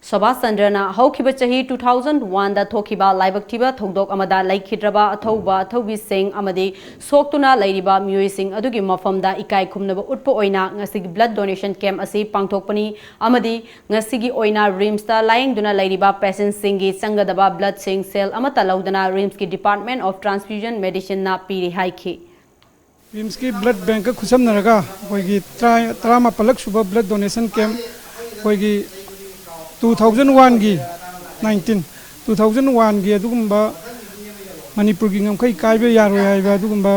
Subhas ꯆꯟꯗ꯭ꯔꯅ ꯍꯧꯈꯤꯕ ꯆꯍꯤ two thousand oneꯗ ꯊꯣꯛꯈꯤꯕ ꯂꯥꯏꯕꯛ ꯊꯤꯕ ꯊꯧꯗꯣꯛ ꯑꯃꯗ ꯂꯩꯈꯤꯗ꯭ꯔꯕ ꯑꯊꯧꯕ ꯑꯊꯧꯕꯤꯁꯤꯡ ꯑꯃꯗꯤ ꯁꯣꯛꯇꯨꯅ ꯂꯩꯔꯤꯕ ꯃꯤꯑꯣꯏꯁꯤꯡ ꯑꯗꯨꯒꯤ ꯃꯐꯝꯗ ꯏꯀꯥꯏ ꯈꯨꯝꯅꯕ ꯎꯠꯄ ꯑꯣꯏꯅ ꯉꯁꯤꯒꯤ blood donation camp ꯑꯁꯤ ꯄꯥꯡꯊꯣꯛꯄꯅꯤ ꯑꯃꯗꯤ ꯉꯁꯤꯒꯤ ꯑꯣꯏꯅ RIMSꯇ ꯂꯥꯌꯦꯡꯗꯨꯅ ꯂꯩꯔꯤꯕ patientꯁꯤꯡꯒꯤ ꯆꯪꯒꯗꯕ bloodꯁꯤꯡ ꯁꯦꯜ ꯑꯃꯠꯇ ꯂꯧꯗꯅ RIMSꯀꯤ Department of Transfusion Medicineꯅ ꯄꯤꯔꯤ ꯍꯥꯏꯈꯤ꯫ RIMSꯀꯤ blood bankꯀ ꯈꯨꯠꯁꯝꯅꯔꯒ ꯑꯩꯈꯣꯏꯒꯤ ꯇꯔꯥ-, ꯇꯔꯥꯃꯥꯄꯜꯂꯛ ꯁꯨꯕ blood donation camp ꯑꯩꯈꯣꯏꯒꯤ two thousand oneꯒꯤ nineteen, two thousand oneꯒꯤ ꯑꯗꯨꯒꯨꯝꯕ ꯃꯅꯤꯄꯨꯔꯒꯤ ꯉꯝꯈꯩ ꯀꯥꯏꯕ ꯌꯥꯔꯣꯏ ꯍꯥꯏꯕ ꯑꯗꯨꯒꯨꯝꯕ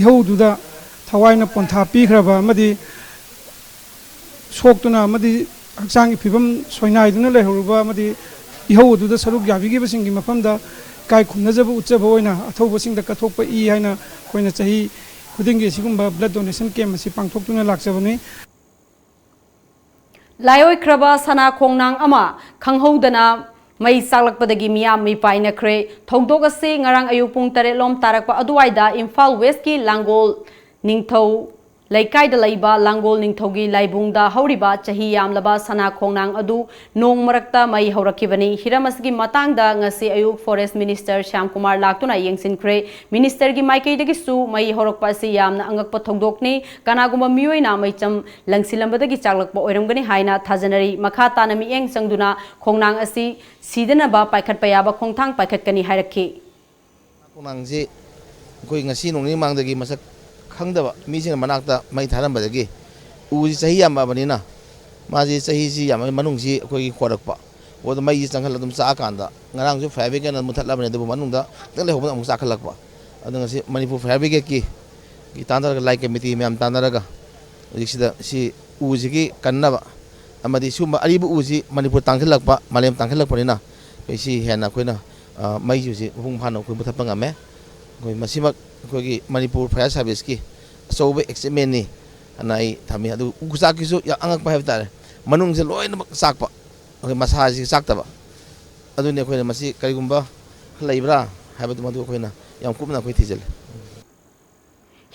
ꯏꯍꯧꯗꯨꯗ ꯊꯋꯥꯏꯅ ꯄꯣꯟꯊꯥ ꯄꯤꯈ꯭ꯔꯕ ꯑꯃꯗꯤ ꯁꯣꯛꯇꯨꯅ ꯑꯃꯗꯤ ꯍꯛꯆꯥꯡꯒꯤ ꯐꯤꯕꯝ ꯁꯣꯏꯅꯥꯏꯗꯨꯅ ꯂꯩꯍꯧꯔꯕ ꯑꯃꯗꯤ ꯏꯍꯧ ꯑꯗꯨꯗ ꯁꯔꯨꯛ ꯌꯥꯕꯤꯈꯤꯕꯁꯤꯡꯒꯤ ꯃꯐꯝꯗ ꯏꯀꯥꯏ ꯈꯨꯝꯅꯖꯕ ꯎꯠꯆꯕ ꯑꯣꯏꯅ ꯑꯊꯧꯕꯁꯤꯡꯗ ꯀꯠꯊꯣꯛꯄ ꯏ ꯍꯥꯏꯅ ꯑꯩꯈꯣꯏꯅ ꯆꯍꯤ ꯈꯨꯗꯤꯡꯒꯤ ꯑꯁꯤꯒꯨꯝꯕ blood donation camp ꯑꯁꯤ ꯄꯥꯡꯊꯣꯛꯇꯨꯅ ꯂꯥꯛꯆꯕꯅꯤ꯫ ꯂꯥꯏꯑꯣꯏꯈ꯭ꯔꯕ ꯁꯅꯥ ꯈꯣꯡꯅꯥꯡ ꯑꯃ ꯈꯪꯍꯧꯗꯅ ꯃꯩ ꯆꯥꯛꯂꯛꯄꯗꯒꯤ ꯃꯤꯌꯥꯝ ꯃꯤꯄꯥꯏꯅꯈ꯭ꯔꯦ꯫ ꯊꯧꯗꯣꯛ ꯑꯁꯤ ꯉꯔꯥꯡ ꯑꯌꯨꯛ ꯄꯨꯡ ꯇꯔꯦꯠ ꯂꯣꯝ ꯇꯥꯔꯛꯄ ꯑꯗꯨꯋꯥꯏꯗ ꯏꯝꯐꯥꯜ ꯋꯦꯁꯀꯤ ꯂꯥꯡꯒꯣꯜ ꯅꯤꯡꯊꯧ ꯂꯩꯀꯥꯏꯗ ꯂꯩꯕ ꯂꯥꯡꯒꯣꯜ ꯅꯤꯡꯊꯧꯒꯤ ꯂꯥꯏꯕꯨꯡꯗ ꯍꯧꯔꯤꯕ ꯆꯍꯤ ꯌꯥꯝꯂꯕ ꯁꯅꯥ ꯈꯣꯡꯅꯥꯡ ꯑꯗꯨ ꯅꯣꯡ ꯃꯔꯛꯇ ꯃꯩ ꯍꯧꯔꯛꯈꯤꯕꯅꯤ꯫ ꯍꯤꯔꯝ ꯑꯁꯤꯒꯤ ꯃꯇꯥꯡꯗ ꯉꯁꯤ ꯑꯌꯨꯛ Forest Minister ꯁ꯭ꯌꯥꯝ ꯀꯨꯃꯥꯔ ꯂꯥꯛꯇꯨꯅ ꯌꯦꯡꯁꯤꯟꯈ꯭ꯔꯦ꯫ Ministerꯒꯤ ꯃꯥꯏꯀꯩꯗꯒꯤꯁꯨ ꯃꯩ ꯍꯧꯔꯛꯄ ꯑꯁꯤ ꯌꯥꯝꯅ ꯑꯉꯛꯄ ꯊꯧꯗꯣꯛꯅꯤ꯫ ꯀꯅꯥꯒꯨꯝꯕ ꯃꯤꯑꯣꯏꯅ ꯃꯩꯆꯝ ꯂꯪꯁꯤꯜꯂꯝꯕꯗꯒꯤ ꯆꯥꯛꯂꯛꯄ ꯑꯣꯏꯔꯝꯒꯅꯤ ꯍꯥꯏꯅ ꯊꯥꯖꯅꯔꯤ꯫ ꯃꯈꯥ ꯇꯥꯅ ꯃꯤꯠꯌꯦꯡ ꯆꯪꯗꯨꯅ ꯈꯣꯡꯅꯥꯡ ꯑꯁꯤ ꯁꯤꯗꯅꯕ ꯄꯥꯏꯈꯠꯄ ꯌꯥꯕ ꯈꯣꯡꯊꯥꯡ ꯄꯥꯏꯈꯠꯀꯅꯤ ꯍꯥꯏꯔꯛꯈꯤ꯫ ꯈꯣꯡꯅꯥꯡꯁꯤ ꯑꯩꯈꯣꯏ ꯉꯁꯤ ꯅꯣꯡ ꯅꯤꯅꯤ ꯃꯃꯥꯡꯗꯒꯤ ꯃꯁꯛ ꯈꯪꯗꯕ ꯃꯤꯁꯤꯡꯅ ꯃꯅꯥꯛꯇ ꯃꯩ ꯊꯥꯔꯝꯕꯗꯒꯤ ꯎꯁꯤ ꯆꯍꯤ ꯌꯥꯝꯃꯛꯑꯕꯅꯤꯅ ꯃꯥꯁꯤ ꯆꯍꯤꯁꯤ ꯌꯥꯝꯃꯛꯑꯕ ꯃꯅꯨꯡꯁꯤ ꯑꯩꯈꯣꯏꯒꯤ ꯍꯣꯔꯛꯄ꯫ ꯑꯗꯨ ꯃꯩꯁꯤ ꯆꯪꯍꯜꯂ ꯑꯗꯨꯝ ꯆꯥꯛꯑꯀꯥꯟꯗ ꯉꯔꯥꯡꯁꯨ fire brigadeꯅ ꯃꯨꯊꯠꯂꯕꯅꯤ, ꯑꯗꯨꯕꯨ ꯃꯅꯨꯡꯗ ꯈꯤꯇꯪ ꯂꯩꯍꯧꯕꯅ ꯑꯃꯨꯛ ꯆꯥꯛꯈꯠꯂꯛꯄ꯫ ꯑꯗꯨ ꯉꯁꯤ ꯃꯅꯤꯄꯨꯔ fire brigadeꯀꯤ ꯒꯤ ꯇꯥꯟꯅꯔꯒ, ꯂꯥꯏ committee ꯃꯌꯥꯝ ꯇꯥꯟꯅꯔꯒ ꯍꯧꯖꯤꯛꯁꯤꯗ ꯁꯤ ꯎꯁꯤꯒꯤ ꯀꯟꯅꯕ ꯑꯃꯗꯤ ꯁꯤꯒꯨꯝꯕ ꯑꯔꯤꯕ ꯎꯁꯤ ꯃꯅꯤꯄꯨꯔ ꯇꯥꯡꯁꯤꯜꯂꯛꯄ, ꯃꯥꯂꯦꯝ ꯇꯥꯡꯁꯤꯜꯂꯛꯄꯅꯤꯅ ꯑꯩꯈꯣꯏ ꯁꯤ ꯍꯦꯟꯅ ꯑꯩꯈꯣꯏꯅ, ꯑ, ꯃꯩꯁꯤ ꯍꯧꯖꯤꯛ ꯃꯄꯨꯡ ꯐꯥꯅ ꯑꯩꯈꯣꯏ ꯃꯨꯊꯠꯄ ꯉꯝꯃꯦ꯫ ꯑꯩꯈꯣꯏ ꯃꯁꯤꯃꯛ ꯑꯩꯈꯣꯏꯒꯤ ꯃꯅꯤꯄꯨꯔ fire serviceꯀꯤ ꯑꯆꯧꯕ achievementꯅꯤ ꯑꯅ ꯑꯩ ꯊꯝꯃꯤ꯫ ꯑꯗꯨ ꯎ ꯆꯥꯛꯀꯤꯁꯨ ꯌꯥꯝ ꯑꯉꯛꯄ ꯍꯥꯏꯕ ꯇꯥꯔꯦ꯫ ꯃꯅꯨꯡꯁꯦ ꯂꯣꯏꯅꯃꯛ ꯆꯥꯛꯄ, ꯑꯩꯈꯣꯏ ꯃꯁꯥꯁꯤ ꯆꯥꯛꯇꯕ꯫ ꯑꯗꯨꯅꯤ ꯑꯩꯈꯣꯏꯅ ꯃꯁꯤ ꯀꯔꯤꯒꯨꯝꯕ ꯂꯩꯕ꯭ꯔꯥ ꯍꯥꯏꯕꯗꯨ ꯃꯗꯨ ꯑꯩꯈꯣꯏꯅ ꯌꯥꯝ ꯀꯨꯞꯅ ꯑꯩꯈꯣꯏ ꯊꯤꯖꯤꯜꯂꯤ꯫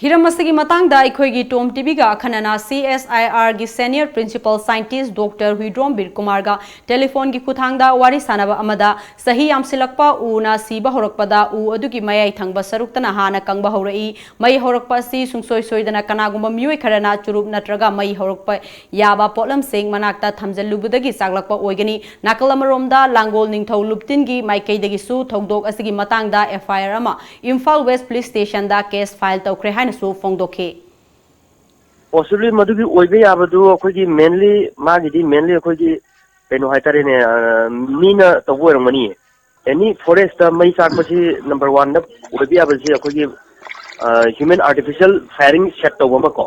ꯍꯤꯔꯝ ꯑꯁꯤꯒꯤ ꯃꯇꯥꯡꯗ ꯑꯩꯈꯣꯏꯒꯤ ꯇꯣꯝ ꯇꯤꯚꯤꯒ ꯑꯈꯟꯅꯅ ꯁꯤ ꯑꯦꯁ ꯑꯥꯏ ꯑꯥꯔꯒꯤ senior principal scientist Doctor Huidrom ꯕꯤꯔ ꯀꯨꯃꯥꯔꯒ ꯇꯦꯂꯤꯐꯣꯟꯒꯤ ꯈꯨꯊꯥꯡꯗ ꯋꯥꯔꯤ ꯁꯥꯟꯅꯕ ꯑꯃꯗ, ꯆꯍꯤ ꯌꯥꯝꯁꯤꯜꯂꯛꯄ ꯎꯅ ꯁꯤꯕ ꯍꯧꯔꯛꯄꯗ ꯎ ꯑꯗꯨꯒꯤ ꯃꯌꯥꯏ ꯊꯪꯕ ꯁꯔꯨꯛꯇꯅ ꯍꯥꯟꯅ ꯀꯪꯕ ꯍꯧꯔꯛꯏ꯫ ꯃꯩ ꯍꯧꯔꯛꯄ ꯑꯁꯤ ꯁꯨꯡꯁꯣꯏ ꯁꯣꯏꯗꯅ ꯀꯅꯥꯒꯨꯝꯕ ꯃꯤꯑꯣꯏ ꯈꯔꯅ ꯆꯨꯔꯨꯞ ꯅꯠꯇ꯭ꯔꯒ ꯃꯩ ꯍꯧꯔꯛꯄ ꯌꯥꯕ ꯄꯣꯠꯂꯝꯁꯤꯡ ꯃꯅꯥꯛꯇ ꯊꯝꯖꯤꯜꯂꯨꯕꯗꯒꯤ ꯆꯥꯛꯂꯛꯄ ꯑꯣꯏꯒꯅꯤ꯫ ꯅꯥꯀꯜ ꯑꯃꯔꯣꯝꯗ, ꯂꯥꯡꯒꯣꯜ ꯅꯤꯡꯊꯧ ꯂꯨꯞꯇꯤꯟꯒꯤ ꯃꯥꯏꯀꯩꯗꯒꯤꯁꯨ ꯊꯧꯗꯣꯛ ꯑꯁꯤꯒꯤ ꯃꯇꯥꯡꯗ F I R ꯑꯃ Imphal West Police Stationꯗ case file ꯇꯧꯈ꯭ꯔꯦ ꯍꯥꯏꯅꯁꯨ ꯐꯣꯡꯗꯣꯛꯈꯤ꯫ Possibly ꯃꯗꯨꯒꯤ ꯑꯣꯏꯕ ꯌꯥꯕꯗꯨ ꯑꯩꯈꯣꯏꯒꯤ mainly, ꯃꯥꯒꯤꯗꯤ mainly ꯑꯩꯈꯣꯏꯒꯤ ꯀꯩꯅꯣ ꯍꯥꯏꯇꯥꯔꯦꯅꯦ, ꯑ, ꯃꯤꯅ ꯇꯧꯕ ꯑꯣꯏꯔꯝꯒꯅꯤꯌꯦ꯫ Any forestꯇ ꯃꯩ ꯆꯥꯛꯄꯁꯤ number oneꯗ ꯑꯣꯏꯕ ꯌꯥꯕꯁꯤ ꯑꯩꯈꯣꯏꯒꯤ, ꯑ, human artificial firing set ꯇꯧꯕ ꯑꯃ ꯀꯣ,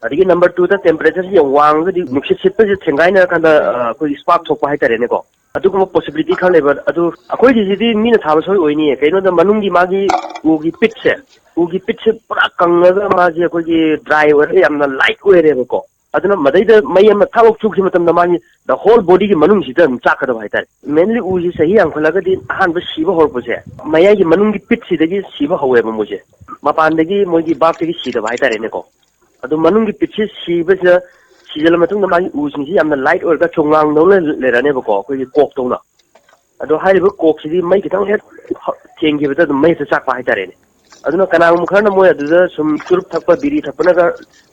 ꯑꯗꯒꯤ number twoꯗ temperatureꯁꯤ ꯌꯥꯝ ꯋꯥꯡꯉꯒꯗꯤ ꯅꯨꯡꯁꯤꯠ ꯁꯤꯠꯄꯁꯤ ꯊꯦꯡꯒꯥꯏꯅꯔꯀꯥꯟꯗ, ꯑ, ꯑꯩꯈꯣꯏꯒꯤ spark ꯊꯣꯛꯄ ꯍꯥꯏꯇꯥꯔꯦꯅꯦꯀꯣ꯫ ꯑꯗꯨꯒꯨꯝꯕ possibility ꯈꯔ ꯂꯩꯕ꯫ ꯑꯗꯨ ꯑꯩꯈꯣꯏꯒꯤꯁꯤꯗꯤ ꯃꯤꯅ ꯊꯥꯕ ꯁꯣꯏ ꯑꯣꯏꯅꯤꯌꯦ꯫ ꯀꯩꯅꯣꯗ ꯃꯅꯨꯡꯒꯤ ꯃꯥꯒꯤ ꯎꯒꯤ ꯄꯤꯠꯁꯦ, ꯎꯒꯤ ꯄꯤꯠꯁꯦ ꯄꯨꯔꯥ ꯀꯪꯉꯒ ꯃꯥꯁꯦ ꯑꯩꯈꯣꯏꯒꯤ dry ꯑꯣꯏꯔꯒ ꯌꯥꯝꯅ light ꯑꯣꯏꯔꯦꯕꯀꯣ꯫ ꯑꯗꯨꯅ ꯃꯗꯩꯗ ꯃꯩ ꯑꯃ ꯊꯥꯛ ꯂꯥꯎ ꯆꯨꯈꯤꯕ ꯃꯇꯝꯗ ꯃꯥꯒꯤ the whole bodyꯒꯤ ꯃꯅꯨꯡꯁꯤꯗ ꯑꯗꯨꯝ ꯆꯥꯛꯀꯗꯕ ꯍꯥꯏꯇꯥꯔꯦ꯫ Mainly ꯎꯁꯤ ꯆꯍꯤ ꯌꯥꯝꯈꯠꯂꯒꯗꯤ ꯑꯍꯥꯟꯕ ꯁꯤꯕ ꯍꯧꯔꯛꯄꯁꯦ ꯃꯌꯥꯏꯒꯤ ꯃꯅꯨꯡꯒꯤ ꯄꯤꯠꯁꯤꯗꯒꯤ ꯁꯤꯕ ꯍꯧꯋꯦꯕ ꯃꯣꯏꯁꯦ꯫ ꯃꯄꯥꯟꯗꯒꯤ ꯃꯣꯏꯒꯤ barkꯇꯒꯤ ꯁꯤꯗꯕ ꯍꯥꯏꯇꯥꯔꯦꯅꯦꯀꯣ꯫ ꯑꯗꯨ ꯃꯅꯨꯡꯒꯤ ꯄꯤꯠꯁꯤ ꯁꯤꯕꯁꯤꯗ, ꯁꯤꯖꯜꯂ ꯃꯇꯨꯡꯗ ꯃꯥꯒꯤ ꯎꯁꯤꯡꯁꯤ ꯌꯥꯝꯅ light ꯑꯣꯏꯔꯒ ꯆꯣꯉꯥꯡꯗꯧꯅ ꯂꯩꯔꯅꯦꯕꯀꯣ, ꯑꯩꯈꯣꯏꯒꯤ ꯀꯣꯛꯇꯧꯅ꯫ ꯑꯗꯣ ꯍꯥꯏꯔꯤꯕ ꯀꯣꯛꯁꯤꯗꯤ ꯃꯩ ꯈꯤꯇꯪ ꯍꯦꯛ ꯊꯦꯡꯈꯤꯕꯗ ꯑꯗꯨꯝ ꯃꯩ ꯍꯦꯛꯇ ꯆꯥꯛꯄ ꯍꯥꯏꯇꯥꯔꯦꯅꯦ꯫ ꯑꯗꯨꯅ ꯀꯅꯥꯒꯨꯝꯕ ꯈꯔꯅ ꯃꯣꯏ ꯑꯗꯨꯗ ꯁꯨꯝ ꯆꯨꯔꯨꯞ ꯊꯛꯄ, ꯕꯤꯔꯤ ꯊꯛꯄꯅꯒ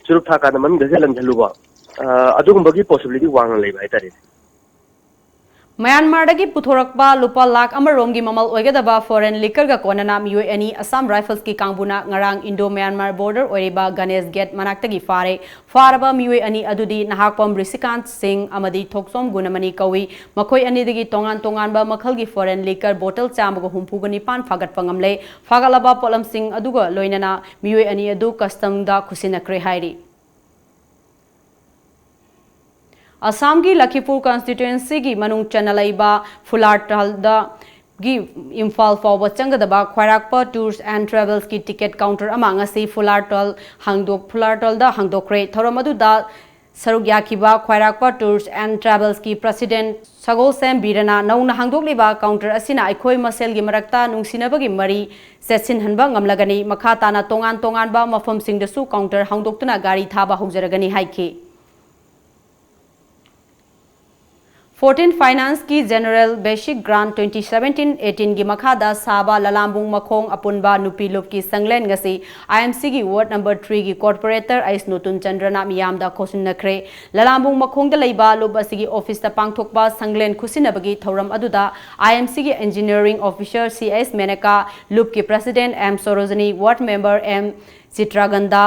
ꯆꯨꯔꯨꯞ ꯊꯛꯀꯥꯟꯗ ꯃꯅꯨꯡꯗ ꯍꯦꯛ ꯂꯪꯁꯤꯜꯂꯨꯕ, ꯑ, ꯑꯗꯨꯒꯨꯝꯕꯒꯤ possibility ꯋꯥꯡꯅ ꯂꯩꯕ ꯍꯥꯏꯇꯥꯔꯦꯅꯦ꯫ ꯃ꯭ꯌꯥꯟꯃꯥꯔꯗꯒꯤ ꯄꯨꯊꯣꯔꯛꯄ ꯂꯨꯄꯥ ꯂꯥꯈ ꯑꯃꯔꯣꯝꯒꯤ ꯃꯃꯜ ꯑꯣꯏꯒꯗꯕ foreign liquorꯒ ꯀꯣꯟꯅꯅ ꯃꯤꯑꯣꯏ ꯑꯅꯤ Assam Riflesꯀꯤ ꯀꯥꯡꯕꯨꯅ ꯉꯔꯥꯡ Indo Myanmar border ꯑꯣꯏꯔꯤꯕ Ganesh Gate ꯃꯅꯥꯛꯇꯒꯤ ꯐꯥꯔꯦ꯫ ꯐꯥꯔꯕ ꯃꯤꯑꯣꯏ ꯑꯅꯤ ꯑꯗꯨꯗꯤ ꯅꯍꯥꯛꯄꯝ ꯔꯤꯁꯤꯀꯥꯟꯠ ꯁꯤꯡ ꯑꯃꯗꯤ ꯊꯣꯛꯆꯣꯝ ꯒꯨꯅꯃꯅꯤ ꯀꯧꯏ꯫ ꯃꯈꯣꯏ ꯑꯅꯤꯗꯒꯤ ꯇꯣꯉꯥꯟ ꯇꯣꯉꯥꯟꯕ ꯃꯈꯜꯒꯤ foreign liquor bottle ꯆꯥꯝꯃꯒ ꯍꯨꯝꯐꯨꯒ ꯅꯤꯄꯥꯟ ꯐꯥꯒꯠꯄ ꯉꯝꯂꯦ꯫ ꯐꯥꯒꯠꯂꯕ ꯄꯣꯠꯂꯝꯁꯤꯡ ꯑꯗꯨꯒ ꯂꯣꯏꯅꯅ ꯃꯤꯑꯣꯏ ꯑꯅꯤ ꯑꯗꯨ customꯗ ꯈꯨꯠꯁꯤꯟꯅꯈ꯭ꯔꯦ ꯍꯥꯏꯔꯤ꯫ ꯑꯁꯥꯝꯒꯤ ꯂꯈꯤꯄꯨꯔ constituencyꯒꯤ ꯃꯅꯨꯡ ꯆꯟꯅ ꯂꯩꯕ ꯐꯨꯂꯥꯔꯇꯜꯗ ꯒꯤ ꯏꯝꯐꯥꯜ ꯐꯥꯎꯕ ꯆꯪꯒꯗꯕ ꯈ꯭ꯋꯥꯏꯔꯥꯛꯄ Tours and Travelsꯀꯤ ticket counter ꯑꯃ ꯉꯁꯤ ꯐꯨꯂꯥꯔꯇꯜ ꯍꯥꯡꯗꯣꯛ-, ꯐꯨꯂꯥꯔꯇꯜꯗ ꯍꯥꯡꯗꯣꯛꯈ꯭ꯔꯦ꯫ ꯊꯧꯔꯝ ꯑꯗꯨꯗ ꯁꯔꯨꯛ ꯌꯥꯈꯤꯕ ꯈ꯭ꯋꯥꯏꯔꯥꯛꯄ Tours and Travelsꯀꯤ President ꯁꯒꯣꯜꯁꯦꯝ ꯕꯤꯔꯅ ꯅꯧꯅ ꯍꯥꯡꯗꯣꯛꯂꯤꯕ counter ꯑꯁꯤꯅ ꯑꯩꯈꯣꯏ ꯃꯁꯦꯜꯒꯤ ꯃꯔꯛꯇ ꯅꯨꯡꯁꯤꯅꯕꯒꯤ ꯃꯔꯤ ꯆꯦꯠꯁꯤꯟꯍꯟꯕ ꯉꯝꯂꯒꯅꯤ꯫ ꯃꯈꯥ ꯇꯥꯅ ꯇꯣꯉꯥꯟ ꯇꯣꯉꯥꯟꯕ ꯃꯐꯝꯁꯤꯡꯗꯁꯨ counter ꯍꯥꯡꯗꯣꯛꯇꯨꯅ ꯒꯥꯔꯤ ꯊꯥꯕ ꯍꯧꯖꯔꯒꯅꯤ ꯍꯥꯏꯈꯤ꯫ Fourteen Financeꯀꯤ General Basic Grant twenty seventeen eighteenꯒꯤ ꯃꯈꯥꯗ ꯁꯥꯕ ꯂꯂꯥꯝꯕꯨꯡ ꯃꯈꯣꯡ ꯑꯄꯨꯟꯕ ꯅꯨꯄꯤ ꯂꯨꯞꯀꯤ ꯁꯪꯂꯦꯟ ꯉꯁꯤ IMCꯒꯤ Ward number threeꯒꯤ Corporator ꯑꯩꯁ ꯅꯨꯇꯨꯟ ꯆꯟꯗ꯭ꯔꯅ ꯃꯤꯌꯥꯝꯗ ꯈꯣꯠꯁꯤꯟꯅꯈ꯭ꯔꯦ꯫ ꯂꯂꯥꯝꯕꯨꯡ ꯃꯈꯣꯡꯗ ꯂꯩꯕ ꯂꯨꯞ ꯑꯁꯤꯒꯤ officeꯇ ꯄꯥꯡꯊꯣꯛꯄ ꯁꯪꯂꯦꯟ ꯈꯨꯠꯁꯤꯟꯅꯕꯒꯤ ꯊꯧꯔꯝ ꯑꯗꯨꯗ IMCꯒꯤ Engineering Officer C S Menaka, ꯂꯨꯞꯀꯤ President ꯑꯦꯝ ꯁꯣꯔꯣꯖꯅꯤ, Ward Member ꯑꯦꯝ ꯆꯤꯇ꯭ꯔꯥꯒꯟꯗꯥ,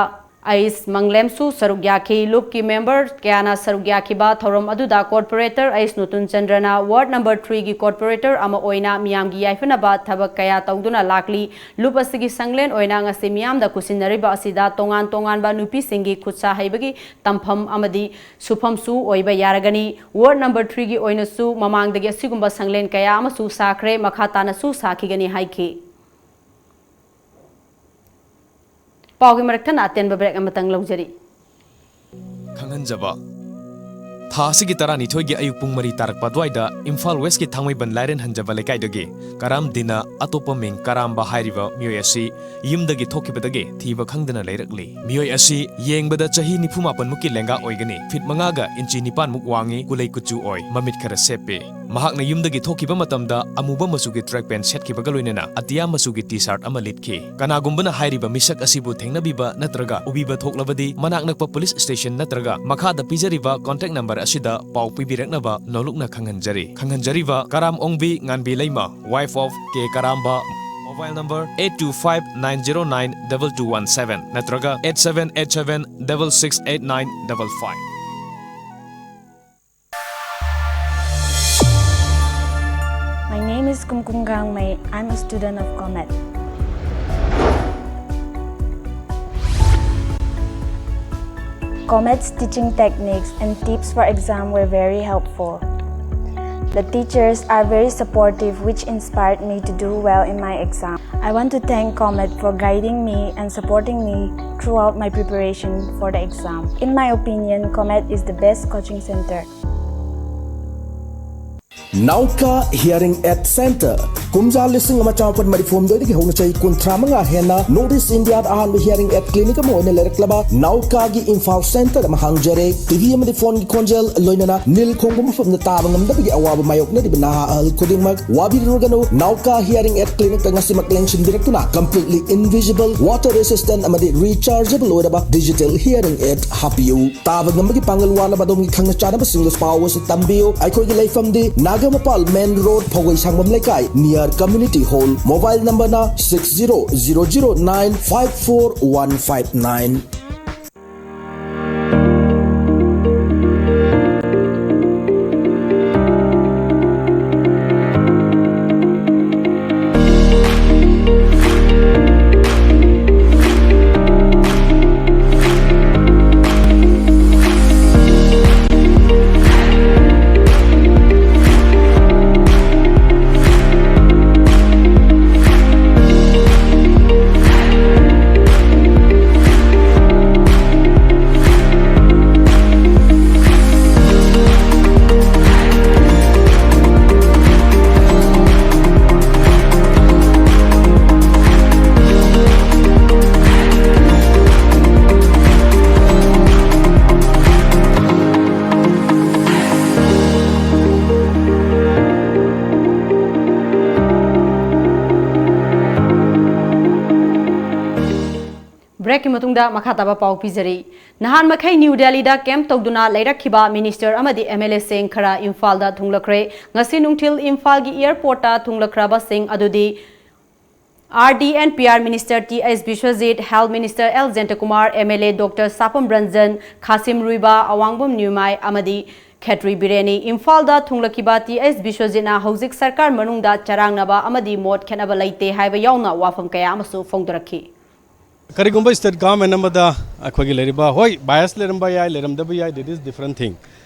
ꯑꯩꯁ ꯃꯪꯂꯦꯝꯁꯨ ꯁꯔꯨꯛ ꯌꯥꯈꯤ꯫ ꯂꯨꯞꯀꯤ member ꯀꯌꯥꯅ ꯁꯔꯨꯛ ꯌꯥꯈꯤꯕ ꯊꯧꯔꯝ ꯑꯗꯨꯗ Corporator ꯑꯩꯁ ꯅꯨꯇꯨꯟ ꯆꯟꯗ꯭ꯔꯅ Ward number threeꯒꯤ Corporator ꯑꯃ ꯑꯣꯏꯅ ꯃꯤꯌꯥꯝꯒꯤ ꯌꯥꯏꯐꯅꯕ ꯊꯕꯛ ꯀꯌꯥ ꯇꯧꯗꯨꯅ ꯂꯥꯛꯂꯤ꯫ ꯂꯨꯞ ꯑꯁꯤꯒꯤ ꯁꯪꯂꯦꯟ ꯑꯣꯏꯅ ꯉꯁꯤ ꯃꯤꯌꯥꯝꯗ ꯈꯨꯠꯁꯤꯟꯅꯔꯤꯕ ꯑꯁꯤꯗ ꯇꯣꯉꯥꯟ ꯇꯣꯉꯥꯟꯕ ꯅꯨꯄꯤꯁꯤꯡꯒꯤ ꯈꯨꯠꯁꯥ ꯍꯩꯕꯒꯤ ꯇꯝꯐꯝ ꯑꯃꯗꯤ ꯁꯨꯐꯝꯁꯨ ꯑꯣꯏꯕ ꯌꯥꯔꯒꯅꯤ꯫ Ward number threeꯒꯤ ꯑꯣꯏꯅꯁꯨ ꯃꯃꯥꯡꯗꯒꯤ ꯑꯁꯤꯒꯨꯝꯕ ꯁꯪꯂꯦꯟ ꯀꯌꯥ ꯑꯃꯁꯨ ꯁꯥꯈ꯭ꯔꯦ, ꯃꯈꯥ ꯇꯥꯅꯁꯨ ꯁꯥꯈꯤꯒꯅꯤ ꯍꯥꯏꯈꯤ꯫ ꯄꯥꯎꯒꯤ ꯃꯔꯛ ꯊꯠꯅ ꯑꯇꯦꯟꯕ break ꯑꯃꯇꯪ ꯂꯧꯖꯔꯤ꯫ ꯈꯪꯍꯟꯖꯕ꯫ ꯊꯥ ꯑꯁꯤꯒꯤ ꯇꯔꯥꯅꯤꯊꯣꯏꯒꯤ ꯑꯌꯨꯛ ꯄꯨꯡ ꯃꯔꯤ ꯇꯥꯔꯛꯄ ꯑꯗꯨꯋꯥꯏꯗ ꯏꯝꯐꯥꯜ ꯋꯦꯁꯀꯤ ꯊꯥꯡꯃꯩꯕꯟ ꯂꯥꯏꯔꯦꯟ ꯍꯟꯖꯕ ꯂꯩꯀꯥꯏꯗꯒꯤ ꯀꯔꯥꯝ ꯗꯤꯅ, ꯑꯇꯣꯞꯄ ꯃꯤꯡ ꯀꯔꯥꯝꯕ ꯍꯥꯏꯔꯤꯕ ꯃꯤꯑꯣꯏ ꯑꯁꯤ ꯌꯨꯝꯗꯒꯤ ꯊꯣꯛꯈꯤꯕꯗꯒꯤ ꯊꯤꯕ ꯈꯪꯗꯅ ꯂꯩꯔꯛꯂꯤ꯫ ꯃꯤꯑꯣꯏ ꯑꯁꯤ ꯌꯦꯡꯕꯗ ꯆꯍꯤ ꯅꯤꯐꯨ ꯃꯥꯄꯟ ꯃꯨꯛꯀꯤ ꯂꯦꯡꯒꯥ ꯑꯣꯏꯒꯅꯤ꯫ ꯐꯤꯠ ꯃꯉꯥꯒ ꯏꯟꯆꯤ ꯅꯤꯄꯥꯟ ꯃꯨꯛ ꯋꯥꯡꯉꯤ, ꯀꯨꯂꯩ ꯀꯨꯆꯨ ꯑꯣꯏ, ꯃꯃꯤꯠ ꯈꯔ ꯁꯦꯞꯄꯤ꯫ ꯃꯍꯥꯛꯅ ꯌꯨꯝꯗꯒꯤ ꯊꯣꯛꯈꯤꯕ ꯃꯇꯝꯗ ꯑꯃꯨꯕ ꯃꯆꯨꯒꯤ track pant ꯁꯦꯠꯈꯤꯕꯒ ꯂꯣꯏꯅꯅ ꯑꯇꯤꯌꯥ ꯃꯆꯨꯒꯤ T-shirt ꯑꯃ ꯂꯤꯠꯈꯤ꯫ ꯀꯅꯥꯒꯨꯝꯕꯅ ꯍꯥꯏꯔꯤꯕ ꯃꯤꯁꯛ ꯑꯁꯤꯕꯨ ꯊꯦꯡꯅꯕꯤꯕ ꯅꯠꯇ꯭ꯔꯒ ꯎꯕꯤꯕ ꯊꯣꯛꯂꯕꯗꯤ ꯃꯅꯥꯛ ꯅꯛꯄ police station ꯅꯠꯇ꯭ꯔꯒ ꯃꯈꯥꯗ ꯄꯤꯖꯔꯤꯕ contact number ꯑꯁꯤꯗ ꯄꯥꯎ ꯄꯤꯕꯤꯔꯛꯅꯕ ꯅꯣꯂꯨꯛꯅ ꯈꯪꯍꯟꯖꯔꯤ꯫ ꯈꯪꯍꯟꯖꯔꯤꯕ ꯀꯔꯥꯝ ꯑꯣꯡꯕꯤ ꯉꯥꯟꯕꯤ ꯂꯩꯃ, wife of K ꯀꯔꯥꯝꯕ, mobile number eight two five nine zero nine double two one seven ꯅꯠꯇ꯭ꯔꯒ eight seven eight seven double six eight nine double five. My name is Kumkum Gangmei. I'm a student of COMET. COMET's teaching techniques and tips for exam were very helpful. The teachers are very supportive, which inspired me to do well in my exam. I want to thank Comet for guiding me and supporting me throughout my preparation for the exam. In my opinion, Comet is the best coaching center. Nauka Hearing Aid Center. ꯀꯨꯝꯖꯥ ꯂꯤꯁꯤꯡ ꯑꯃ ꯆꯥꯃꯥꯄꯟ ꯃꯔꯤꯐꯨ ꯍꯨꯝꯗꯣꯏꯗꯒꯤ ꯍꯧꯅ ꯆꯍꯤ ꯀꯨꯟꯊ꯭ꯔꯥ ꯃꯉꯥ ꯍꯦꯟꯅ North East India ꯗ ꯑꯍꯥꯟꯕ hearing aid clinic ꯑꯃ ꯑꯣꯏꯅ ꯂꯩꯔꯛꯂꯕ ꯅꯥꯎꯀꯥꯒꯤ ꯏꯝꯐꯥꯜ center ꯑꯃ ꯍꯥꯡꯖꯔꯦ꯫ ꯇꯤ ꯚꯤ ꯑꯃꯗꯤ phone ꯒꯤ ꯈꯣꯟꯖꯦꯜ, ꯂꯣꯏꯅꯅ ꯅꯤꯜ ꯈꯣꯡꯕ ꯃꯐꯝꯗ ꯇꯥꯕ ꯉꯝꯗꯕꯒꯤ ꯑꯋꯥꯕ ꯃꯥꯌꯣꯛꯅꯔꯤꯕ ꯅꯍꯥ ꯑꯍꯜ ꯈꯨꯗꯤꯡꯃꯛ ꯋꯥꯕꯤꯔꯨꯔꯒꯅꯨ꯫ ꯅꯥꯎꯀꯥ Hearing Aid Clinic ꯇ ꯉꯁꯤꯃꯛ ꯂꯦꯡꯁꯤꯟꯕꯤꯔꯛꯇꯨꯅ completely invisible, water resistant ꯑꯃꯗꯤ rechargeable ꯑꯣꯏꯔꯕ digital hearing aid ꯍꯥꯞꯄꯤꯌꯨ꯫ ꯇꯥꯕ ꯉꯝꯕꯒꯤ ꯄꯥꯡꯒꯜ ꯋꯥꯠꯂꯕ ꯑꯗꯣꯝꯒꯤ ꯈꯪꯅ ꯆꯥꯟꯅꯕꯁꯤꯡꯗꯁꯨ ꯄꯥꯎ ꯑꯁꯤ ꯇꯝꯕꯤꯌꯨ꯫ ꯑꯩꯈꯣꯏꯒꯤ ꯂꯩꯐꯝꯗꯤ ꯅꯥꯒꯥꯃꯄꯥꯜ main road, ꯐꯧꯒꯩ ꯁꯪꯕꯝ ꯂꯩꯀꯥꯏ, near community hall꯫ Mobile number ꯅ six zero zero zero nine five four one five nine꯫ Break ꯀꯤ ꯃꯇꯨꯡꯗ ꯃꯈꯥ ꯇꯥꯕ ꯄꯥꯎ ꯄꯤꯖꯔꯤ꯫ ꯅꯍꯥꯟ ꯃꯈꯩ ꯅ꯭ꯌꯨ ꯗꯦꯜꯂꯤꯗ camp ꯇꯧꯗꯨꯅ ꯂꯩꯔꯛꯈꯤꯕ minister ꯑꯃꯗꯤ M L A ꯁꯤꯡ ꯈꯔ ꯏꯝꯐꯥꯜꯗ ꯊꯨꯡꯂꯈ꯭ꯔꯦ꯫ ꯉꯁꯤ ꯅꯨꯡꯊꯤꯜ ꯏꯝꯐꯥꯜꯒꯤ airport ꯇ ꯊꯨꯡꯂꯈ꯭ꯔꯕꯁꯤꯡ ꯑꯗꯨꯗꯤ R D and P R minister T S Biswajit, health minister L ꯖꯌꯟꯇꯀꯨꯃꯥꯔ, M L A Doctor ꯁꯥꯄꯝ Ranjan, ꯈꯥꯁꯤꯝ ꯔꯨꯏꯕꯥ, ꯑꯋꯥꯡꯕꯝ ꯅ꯭ꯌꯨꯃꯥꯏ ꯑꯃꯗꯤ ꯈꯦꯇ꯭ꯔꯤ ꯕꯤꯔꯦꯟꯅꯤ꯫ ꯏꯝꯐꯥꯜꯗ ꯊꯨꯡꯂꯈꯤꯕ T S ꯕꯤꯁ꯭ꯋꯖꯤꯠꯅ ꯍꯧꯖꯤꯛ ꯁꯔꯀꯥꯔ ꯃꯅꯨꯡꯗ ꯆꯔꯥꯡꯅꯕ ꯑꯃꯗꯤ ꯃꯣꯠ ꯈꯦꯠꯅꯕ ꯂꯩꯇꯦ ꯍꯥꯏꯕ ꯌꯥꯎꯅ ꯋꯥꯐꯝ ꯀꯌꯥ ꯑꯃꯁꯨ ꯐꯣꯡꯗꯣꯔꯛꯈꯤ꯫ ꯀꯔꯤꯒꯨꯝꯕ state government ꯑꯃꯗ ꯑꯩꯈꯣꯏꯒꯤ ꯂꯩꯔꯤꯕ, ꯍꯣꯏ, bias ꯂꯩꯔꯝꯕ ꯌꯥꯏ, ꯂꯩꯔꯝꯗꯕ ꯌꯥꯏ, that is different thing꯫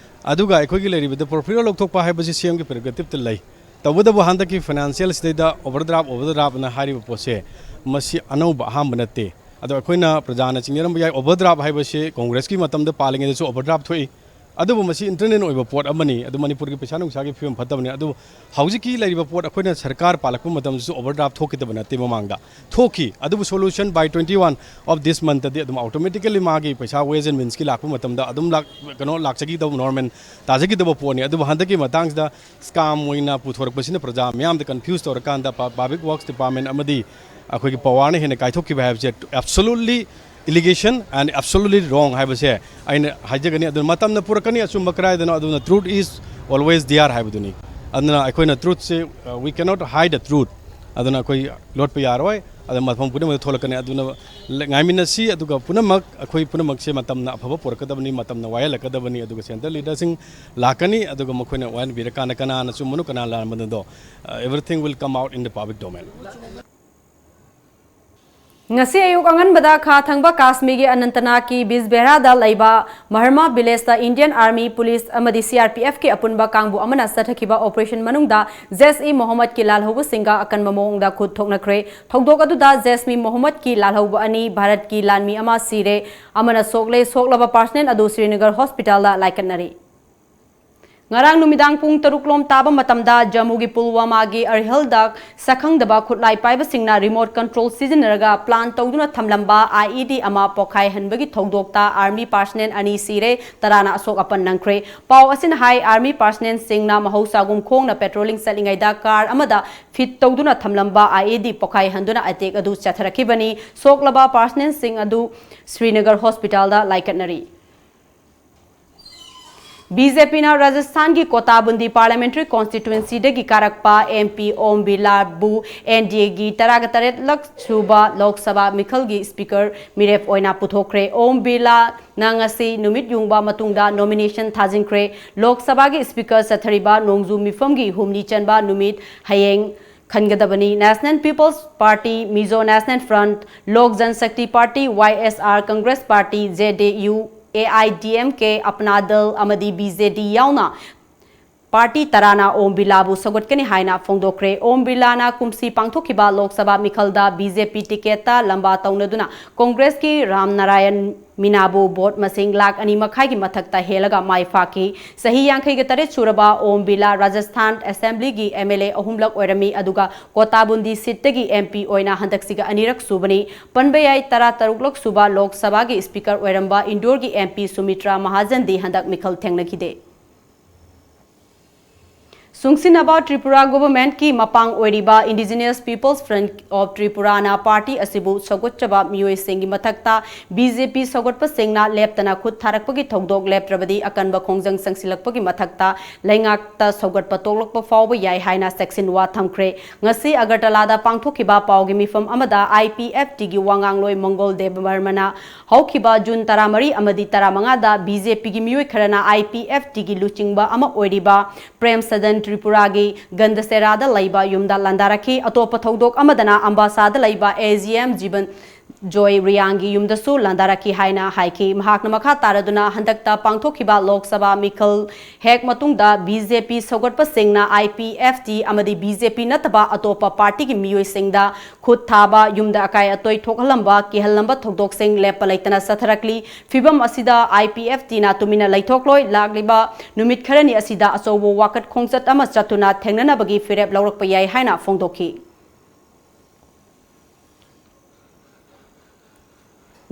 ꯑꯗꯨꯒ ꯑꯩꯈꯣꯏꯒꯤ ꯂꯩꯔꯤꯕꯗ ꯄꯣꯔꯐꯤꯌꯣ ꯂꯧꯊꯣꯛꯄ ꯍꯥꯏꯕꯁꯤ ꯁꯤ ꯑꯦꯝꯒꯤ ꯄ꯭ꯔꯦꯔꯣꯒꯦꯇꯤꯞꯇ ꯂꯩ꯫ ꯇꯧꯕꯇꯕꯨ ꯍꯟꯗꯛꯀꯤ ꯐꯥꯏꯅꯥꯟꯁꯤꯌꯦꯜ ꯁꯤꯗꯩꯗ ꯑꯣꯚꯔꯗ꯭ꯔꯥꯐ ꯑꯣꯚꯔꯗ꯭ꯔꯥꯐꯅ ꯍꯥꯏꯔꯤꯕ ꯄꯣꯠꯁꯦ ꯃꯁꯤ ꯑꯅꯧꯕ ꯑꯍꯥꯟꯕ ꯅꯠꯇꯦ꯫ ꯑꯗꯣ ꯑꯩꯈꯣꯏꯅ ꯄ꯭ꯔꯖꯥꯅ ꯆꯤꯡꯅꯔꯝꯕ ꯌꯥꯏ, ꯑꯣꯚꯔꯗ꯭ꯔꯥꯐ ꯍꯥꯏꯕꯁꯤ ꯀꯣꯡꯒ꯭ꯔꯦꯁꯀꯤ ꯃꯇꯝꯗ ꯄꯥꯜꯂꯤꯉꯩꯗꯁꯨ ꯑꯣꯚꯔꯗ꯭ꯔꯥꯐ ꯊꯣꯛꯏ꯫ ꯑꯗꯨꯕꯨ ꯃꯁꯤ ꯏꯟꯇꯔꯅꯦꯜ ꯑꯣꯏꯕ ꯄꯣꯠ ꯑꯃꯅꯤ꯫ ꯑꯗꯨ ꯃꯅꯤꯄꯨꯔꯒꯤ ꯄꯩꯁꯥ ꯅꯨꯡꯁꯥꯒꯤ ꯐꯤꯕꯝ ꯐꯠꯇꯕꯅꯤ꯫ ꯑꯗꯨ ꯍꯧꯖꯤꯛꯀꯤ ꯂꯩꯔꯤꯕ ꯄꯣꯠ ꯑꯩꯈꯣꯏꯅ ꯁꯔꯀꯥꯔ ꯄꯥꯜꯂꯛꯄ ꯃꯇꯝꯗꯁꯨ ꯑꯣꯚꯔꯗ꯭ꯔꯥꯐ ꯊꯣꯛꯈꯤꯗꯕ ꯅꯠꯇꯦ ꯃꯃꯥꯡꯗ꯫ ꯊꯣꯛꯈꯤ꯫ ꯑꯗꯨꯕꯨ solution by twenty one of this monthꯗꯤ ꯑꯗꯨꯝ automatically ꯃꯥꯒꯤ ꯄꯩꯁꯥ ways and meansꯀꯤ ꯂꯥꯛꯄ ꯃꯇꯝꯗ ꯑꯗꯨꯝ ꯂꯥꯛ-, ꯀꯩꯅꯣ ꯂꯥꯛꯆꯈꯤꯗꯕ, ꯅꯣꯔꯃꯦꯜ ꯇꯥꯖꯈꯤꯗꯕ ꯄꯣꯠꯅꯤ꯫ ꯑꯗꯨꯕꯨ ꯍꯟꯗꯛꯀꯤ ꯃꯇꯥꯡꯁꯤꯗ ꯁ꯭ꯀꯥꯝ ꯑꯣꯏꯅ ꯄꯨꯊꯣꯔꯛꯄꯁꯤꯅ ꯄ꯭ꯔꯖꯥ ꯃꯤꯌꯥꯝꯗ ꯀꯟꯐ꯭ꯌꯨꯁ ꯇꯧꯔꯀꯥꯟꯗ ꯄ-, ꯄꯕ꯭ꯂꯤꯛ ꯋꯥꯔꯛꯁ ꯗꯤꯄꯥꯔꯠꯃꯦꯟ ꯑꯃꯗꯤ ꯑꯩꯈꯣꯏꯒꯤ ꯄꯋꯥꯔꯅ ꯍꯦꯟꯅ ꯀꯥꯏꯊꯣꯛꯈꯤꯕ ꯍꯥꯏꯕꯁꯦ absolutely allegation and absolutely wrong ꯍꯥꯏꯕꯁꯦ ꯑꯩꯅ ꯍꯥꯏꯖꯒꯅꯤ꯫ ꯑꯗꯨꯅ ꯃꯇꯝꯅ ꯄꯨꯔꯛꯀꯅꯤ ꯑꯆꯨꯝꯕ ꯀꯗꯥꯏꯗꯅꯣ꯫ ꯑꯗꯨꯅ truth is always there ꯍꯥꯏꯕꯗꯨꯅꯤ꯫ ꯑꯗꯨꯅ ꯑꯩꯈꯣꯏꯅ ꯇ꯭ꯔꯨꯠꯁꯦ, uh, we cannot hide the truth꯫ ꯑꯗꯨꯅ ꯑꯩꯈꯣꯏ ꯂꯣꯠꯄ ꯌꯥꯔꯣꯏ꯫ ꯑꯗꯨ ꯃꯐꯝ ꯄꯨꯝꯅꯃꯛꯇ ꯊꯣꯛꯂꯛꯀꯅꯤ꯫ ꯑꯗꯨꯅ ꯂ-, ꯉꯥꯏꯃꯤꯟꯅꯁꯤ꯫ ꯑꯗꯨꯒ ꯄꯨꯝꯅꯃꯛ, ꯑꯩꯈꯣꯏ ꯄꯨꯝꯅꯃꯛꯁꯦ ꯃꯇꯝꯅ ꯑꯐꯕ ꯄꯨꯔꯛꯀꯗꯕꯅꯤ, ꯃꯇꯝꯅ ꯋꯥꯌꯦꯜꯂꯛꯀꯗꯕꯅꯤ꯫ ꯑꯗꯨꯒ ꯁꯦꯟꯇ꯭ꯔꯦꯜ ꯂꯤꯗꯔꯁꯤꯡ ꯂꯥꯛꯀꯅꯤ꯫ ꯑꯗꯨꯒ ꯃꯈꯣꯏꯅ ꯋꯥꯌꯦꯜꯕꯤꯔꯀꯥꯟꯗ ꯀꯅꯥꯅ ꯑꯆꯨꯝꯕꯅꯣ, ꯀꯅꯥꯅ ꯂꯥꯟꯕꯅꯣꯗꯣ, uh, everything will come out in the public domain꯫ ꯉꯁꯤ ꯑꯌꯨꯛ ꯑꯉꯟꯕꯗ ꯈꯥ ꯊꯪꯕ ꯀꯥꯁꯃꯤꯔꯒꯤ ꯑꯅꯟꯇꯅꯥꯒꯀꯤ ꯕꯤꯖꯕꯦꯍꯔꯥꯗ ꯂꯩꯕ ꯃꯍꯔꯃꯥ ꯚꯤꯂꯦꯖꯇ ꯏꯟꯗꯤꯌꯟ ꯑꯥꯔꯃꯤ, ꯄꯨꯂꯤꯁ ꯑꯃꯗꯤ ꯁꯤ ꯑꯥꯔ ꯄꯤ ꯑꯦꯐꯀꯤ ꯑꯄꯨꯟꯕ ꯀꯥꯡꯕꯨ ꯑꯃꯅ ꯆꯠꯊꯈꯤꯕ ꯑꯣꯄꯔꯦꯁꯟ ꯃꯅꯨꯡꯗ ꯖꯦꯁ ꯏ ꯃꯣꯍꯝꯃꯗꯀꯤ ꯂꯥꯜꯍꯧꯕꯁꯤꯡꯒ ꯑꯀꯟꯕ ꯃꯑꯣꯡꯗ ꯈꯨꯠ ꯊꯣꯛꯅꯈ꯭ꯔꯦ꯫ ꯊꯧꯗꯣꯛ ꯑꯗꯨꯗ ꯖꯦꯁ ꯏ ꯃꯣꯍꯝꯃꯗꯀꯤ ꯂꯥꯜꯍꯧꯕ ꯑꯅꯤ, ꯚꯥꯔꯠꯀꯤ ꯂꯥꯟꯃꯤ ꯑꯃ ꯁꯤꯔꯦ, ꯑꯃꯅ ꯁꯣꯛꯂꯦ꯫ ꯁꯣꯛꯂꯕ ꯄꯥꯔꯁꯅꯦꯜ ꯑꯗꯨ ꯁ꯭ꯔꯤꯅꯒꯔ ꯍꯣꯁꯄꯤꯇꯥꯜꯗ ꯂꯥꯏꯀꯠꯅꯔꯤ꯫ ꯉꯔꯥꯡ ꯅꯨꯃꯤꯗꯥꯡ ꯄꯨꯡ ꯇꯔꯨꯛ ꯂꯣꯝ ꯇꯥꯕ ꯃꯇꯝꯗ ꯖꯝꯃꯨꯒꯤ ꯄꯨꯜꯋꯥꯃꯥꯒꯤ ꯑꯔꯍꯤꯜꯗ ꯁꯛꯈꯪꯗꯕ ꯈꯨꯠꯂꯥꯏ ꯄꯥꯏꯕꯁꯤꯡꯅ ꯔꯤꯃꯣꯠ ꯀꯟꯇ꯭ꯔꯣꯜ ꯁꯤꯖꯤꯟꯅꯔꯒ ꯄ꯭ꯂꯥꯟ ꯇꯧꯗꯨꯅ ꯊꯝꯂꯝꯕ ꯑꯥꯏ ꯏ ꯗꯤ ꯑꯃ ꯄꯣꯈꯥꯏꯍꯟꯕꯒꯤ ꯊꯧꯗꯣꯛꯇ ꯑꯥꯔꯃꯤ ꯄꯥꯔꯁꯅꯦꯜ ꯑꯅꯤ ꯁꯤꯔꯦ, ꯇꯔꯥꯅ ꯑꯁꯣꯛ ꯑꯄꯟ ꯅꯪꯈ꯭ꯔꯦ꯫ ꯄꯥꯎ ꯑꯁꯤꯅ ꯍꯥꯏ, ꯑꯥꯔꯃꯤ ꯄꯥꯔꯁꯅꯦꯜꯁꯤꯡꯅ ꯃꯍꯧꯁꯥꯒꯨꯝ ꯈꯣꯡꯅ ꯄꯦꯇ꯭ꯔꯣꯂꯤꯡ ꯆꯠꯂꯤꯉꯩꯗ ꯀꯥꯔ ꯑꯃꯗ ꯐꯤꯠ ꯇꯧꯗꯨꯅ ꯊꯝꯂꯝꯕ ꯑꯥꯏ ꯏ ꯗꯤ ꯄꯣꯈꯥꯏꯍꯟꯗꯨꯅ ꯑꯦꯇꯦꯛ ꯑꯗꯨ ꯆꯠꯊꯔꯛꯈꯤꯕꯅꯤ꯫ ꯁꯣꯛꯂꯕ ꯄꯥꯔꯁꯅꯦꯜꯁꯤꯡ ꯑꯗꯨ ꯁ꯭ꯔꯤꯅꯒꯔ ꯍꯣꯁꯄꯤꯇꯥꯜꯗ ꯂꯥꯏꯀꯠꯅꯔꯤ꯫ ꯕꯤ ꯖꯦ ꯄꯤꯅ ꯔꯥꯖꯁꯊꯥꯟꯒꯤ ꯀꯣꯇꯥꯕꯨꯟꯗꯤ ꯄꯥꯔꯂꯤꯌꯥꯃꯦꯟꯇꯔꯤ ꯀꯣꯟꯁꯇꯤꯇ꯭ꯋꯦꯟꯁꯤꯗꯒꯤ ꯀꯥꯔꯛꯄ ꯑꯦꯝ ꯄꯤ ꯑꯣꯝ ꯕꯤꯔꯂꯥꯕꯨ ꯑꯦꯟ ꯗꯤ ꯑꯦꯒꯤ ꯇꯔꯥꯒ ꯇꯔꯦꯠꯂꯛ ꯁꯨꯕ ꯂꯣꯛ ꯁꯚꯥ ꯃꯤꯈꯜꯒꯤ ꯁ꯭ꯄꯤꯀꯔ ꯃꯤꯔꯦꯞ ꯑꯣꯏꯅ ꯄꯨꯊꯣꯛꯈ꯭ꯔꯦ꯫ ꯑꯣꯝ ꯕꯤꯔꯂꯥꯅ ꯉꯁꯤ ꯅꯨꯃꯤꯠ ꯌꯨꯡꯕ ꯃꯇꯨꯡꯗ ꯅꯣꯃꯤꯅꯦꯁꯟ ꯊꯥꯖꯤꯟꯈ꯭ꯔꯦ꯫ ꯂꯣꯛ ꯁꯚꯥꯒꯤ ꯁ꯭ꯄꯤꯀꯔ ꯆꯠꯊꯔꯤꯕ ꯅꯣꯡꯖꯨ ꯃꯤꯐꯝꯒꯤ ꯍꯨꯝꯅꯤ ꯆꯟꯕ ꯅꯨꯃꯤꯠ ꯍꯌꯦꯡ ꯈꯟꯒꯗꯕꯅꯤ꯫ National People's Party, Mizo National Front, Lok Janshakti party, Y S R, Congress party, J D U, A I D M K, Apna Dal ꯑꯃꯗꯤ ꯕꯤ ꯖꯦ ꯗꯤ ꯌꯥꯎꯅ ꯄꯥꯔꯇꯤ ꯇꯔꯥꯅ ꯑꯣꯝ ꯕꯤꯔꯂꯥꯕꯨ ꯁꯧꯒꯠꯀꯅꯤ ꯍꯥꯏꯅ ꯐꯣꯡꯗꯣꯛꯈ꯭ꯔꯦ꯫ ꯑꯣꯝ ꯕꯤꯔꯂꯥꯅ ꯀꯨꯝꯁꯤ ꯄꯥꯡꯊꯣꯛꯈꯤꯕ ꯂꯣꯛ ꯁꯚꯥ ꯃꯤꯈꯜꯗ ꯕꯤ ꯖꯦ ꯄꯤ ꯇꯤꯀꯦꯠꯇ ꯂꯝꯕꯥ ꯇꯧꯅꯗꯨꯅ ꯀꯣꯡꯒ꯭ꯔꯦꯁꯀꯤ ꯔꯥꯝ ꯅꯥꯔꯥꯌꯟ ꯃꯤꯅꯥꯕꯨ ꯚꯣꯠ ꯃꯁꯤꯡ ꯂꯥꯈ ꯑꯅꯤ ꯃꯈꯥꯏꯒꯤ ꯃꯊꯛꯇ ꯍꯦꯜꯂꯒ ꯃꯥꯏ ꯄꯥꯛꯈꯤ꯫ ꯆꯍꯤ ꯌꯥꯡꯈꯩꯒ ꯇꯔꯦꯠ ꯁꯨꯔꯕ ꯑꯣꯝ ꯕꯤꯔꯂꯥ ꯔꯥꯖꯁꯊꯥꯟ ꯑꯦꯁꯦꯝꯕ꯭ꯂꯤꯒꯤ ꯑꯦꯝ ꯑꯦꯜ ꯑꯦ ꯑꯍꯨꯝꯂꯛ ꯑꯣꯏꯔꯝꯃꯤ, ꯑꯗꯨꯒ ꯀꯣꯇꯥꯕꯨꯟꯗꯤ ꯁꯤꯠꯇꯒꯤ ꯑꯦꯝ ꯄꯤ ꯑꯣꯏꯅ ꯍꯟꯗꯛꯁꯤꯒ ꯑꯅꯤꯔꯛ ꯁꯨꯕꯅꯤ꯫ ꯄꯟꯕ ꯌꯥꯏ, ꯇꯔꯥ ꯇꯔꯨꯛꯂꯛ ꯁꯨꯕ ꯂꯣꯛ ꯁꯚꯥꯒꯤ ꯁ꯭ꯄꯤꯀꯔ ꯑꯣꯏꯔꯝꯕ ꯏꯟꯗꯣꯔꯒꯤ ꯑꯦꯝ ꯄꯤ ꯁꯨꯃꯤꯇ꯭ꯔꯥ ꯃꯍꯥꯖꯟꯗꯤ ꯍꯟꯗꯛ ꯃꯤꯈꯜ ꯊꯦꯡꯅꯈꯤꯗꯦ꯫ ꯁꯨꯡꯁꯤꯟꯅꯕ ꯇ꯭ꯔꯤꯄꯨꯔꯥ ꯒꯣꯚꯔꯟꯃꯦꯟꯠꯀꯤ ꯃꯄꯥꯡ ꯑꯣꯏꯔꯤꯕ Indigenous People's Front of Tripuraꯅ ꯄꯥꯔꯇꯤ ꯑꯁꯤꯕꯨ ꯁꯧꯒꯠꯆꯕ ꯃꯤꯑꯣꯏꯁꯤꯡꯒꯤ ꯃꯊꯛꯇ ꯕꯤ ꯖꯦ ꯄꯤ ꯁꯧꯒꯠꯄꯁꯤꯡꯅ ꯂꯦꯞꯇꯅ ꯈꯨꯠ ꯊꯥꯔꯛꯄꯒꯤ ꯊꯧꯗꯣꯛ ꯂꯦꯞꯇ꯭ꯔꯕꯗꯤ ꯑꯀꯟꯕ ꯈꯣꯡꯖꯪ ꯆꯪꯁꯤꯜꯂꯛꯄꯒꯤ ꯃꯊꯛꯇ ꯂꯩꯉꯥꯛꯇ ꯁꯧꯒꯠꯄ ꯇꯣꯛꯂꯛꯄ ꯐꯥꯎꯕ ꯌꯥꯏ ꯍꯥꯏꯅ ꯆꯦꯛꯁꯤꯟꯋꯥ ꯊꯝꯈ꯭ꯔꯦ꯫ ꯉꯁꯤ ꯑꯒꯔꯇꯂꯥꯗ ꯄꯥꯡꯊꯣꯛꯈꯤꯕ ꯄꯥꯎꯒꯤ ꯃꯤꯐꯝ ꯑꯃꯗ ꯑꯥꯏ ꯄꯤ ꯑꯦꯐ ꯇꯤꯒꯤ ꯋꯥꯉꯥꯡꯂꯣꯏ ꯃꯪꯒꯣꯜ ꯗꯦꯕ ꯕꯔꯃꯅ ꯍꯧꯈꯤꯕ ꯖꯨꯟ ꯇꯔꯥꯃꯔꯤ ꯑꯃꯗꯤ ꯇꯔꯥꯃꯉꯥꯗ ꯕꯤ ꯖꯦ ꯄꯤꯒꯤ ꯃꯤꯑꯣꯏ ꯈꯔꯅ ꯑꯥꯏ ꯄꯤ ꯑꯦꯐ ꯇꯤꯒꯤ ꯂꯨꯆꯤꯡꯕ ꯑꯃ ꯑꯣꯏꯔꯤꯕ ꯄ꯭ꯔꯦꯝ ꯁꯗꯟ ꯇ꯭ꯔꯤꯄꯨꯔꯥꯒꯤ ꯒꯟꯗꯁꯦꯔꯥꯗ ꯂꯩꯕ ꯌꯨꯝꯗ ꯂꯥꯟꯗꯥꯔꯛꯈꯤ꯫ ꯑꯇꯣꯞꯄ ꯊꯧꯗꯣꯛ ꯑꯃꯗꯅ ꯑꯝꯕꯥꯁꯥꯗ ꯂꯩꯕ ꯑꯦ ꯖꯤ ꯑꯦꯝ ꯖꯤꯕꯟ ꯖꯣꯏ ꯔꯤꯌꯥꯡꯒꯤ ꯌꯨꯝꯗꯁꯨ ꯂꯥꯟꯗꯥꯔꯛꯈꯤ ꯍꯥꯏꯅ ꯍꯥꯏꯈꯤ꯫ ꯃꯍꯥꯛꯅ ꯃꯈꯥ ꯇꯥꯔꯗꯨꯅ ꯍꯟꯗꯛꯇ ꯄꯥꯡꯊꯣꯛꯈꯤꯕ ꯂꯣꯛ ꯁꯚꯥ ꯃꯤꯈꯜ ꯍꯦꯛ ꯃꯇꯨꯡꯗ ꯕꯤ ꯖꯦ ꯄꯤ ꯁꯧꯒꯠꯄꯁꯤꯡꯅ ꯑꯥꯏ ꯄꯤ ꯑꯦꯐ ꯇꯤ ꯑꯃꯗꯤ ꯕꯤ ꯖꯦ ꯄꯤ ꯅꯠꯇꯕ ꯑꯇꯣꯞꯄ ꯄꯥꯔꯇꯤꯒꯤ ꯃꯤꯑꯣꯏꯁꯤꯡꯗ ꯈꯨꯠ ꯊꯥꯕ, ꯌꯨꯝꯗ ꯑꯀꯥꯏ ꯑꯇꯣꯏ ꯊꯣꯛꯍꯜꯂꯝꯕ, ꯀꯤꯍꯜꯂꯝꯕ ꯊꯧꯗꯣꯛꯁꯤꯡ ꯂꯦꯞꯄ ꯂꯩꯇꯅ ꯆꯠꯊꯔꯛꯂꯤ꯫ ꯐꯤꯚꯝ ꯑꯁꯤꯗ ꯑꯥꯏ ꯄꯤ ꯑꯦꯐ ꯇꯤꯅ ꯇꯨꯃꯤꯟꯅ ꯂꯩꯊꯣꯛꯂꯣꯏ, ꯂꯥꯛꯂꯤꯕ ꯅꯨꯃꯤꯠ ꯈꯔꯅꯤ ꯑꯁꯤꯗ ꯑꯆꯧꯕ ꯋꯥꯀꯠ ꯈꯣꯡꯆꯠ ꯑꯃ ꯆꯠꯇꯨꯅ ꯊꯦꯡꯅꯅꯕꯒꯤ ꯐꯤꯔꯦꯞ ꯂꯧꯔꯛꯄ ꯌꯥꯏ ꯍꯥꯏꯅ ꯐꯣꯡꯗꯣꯛꯈꯤ꯫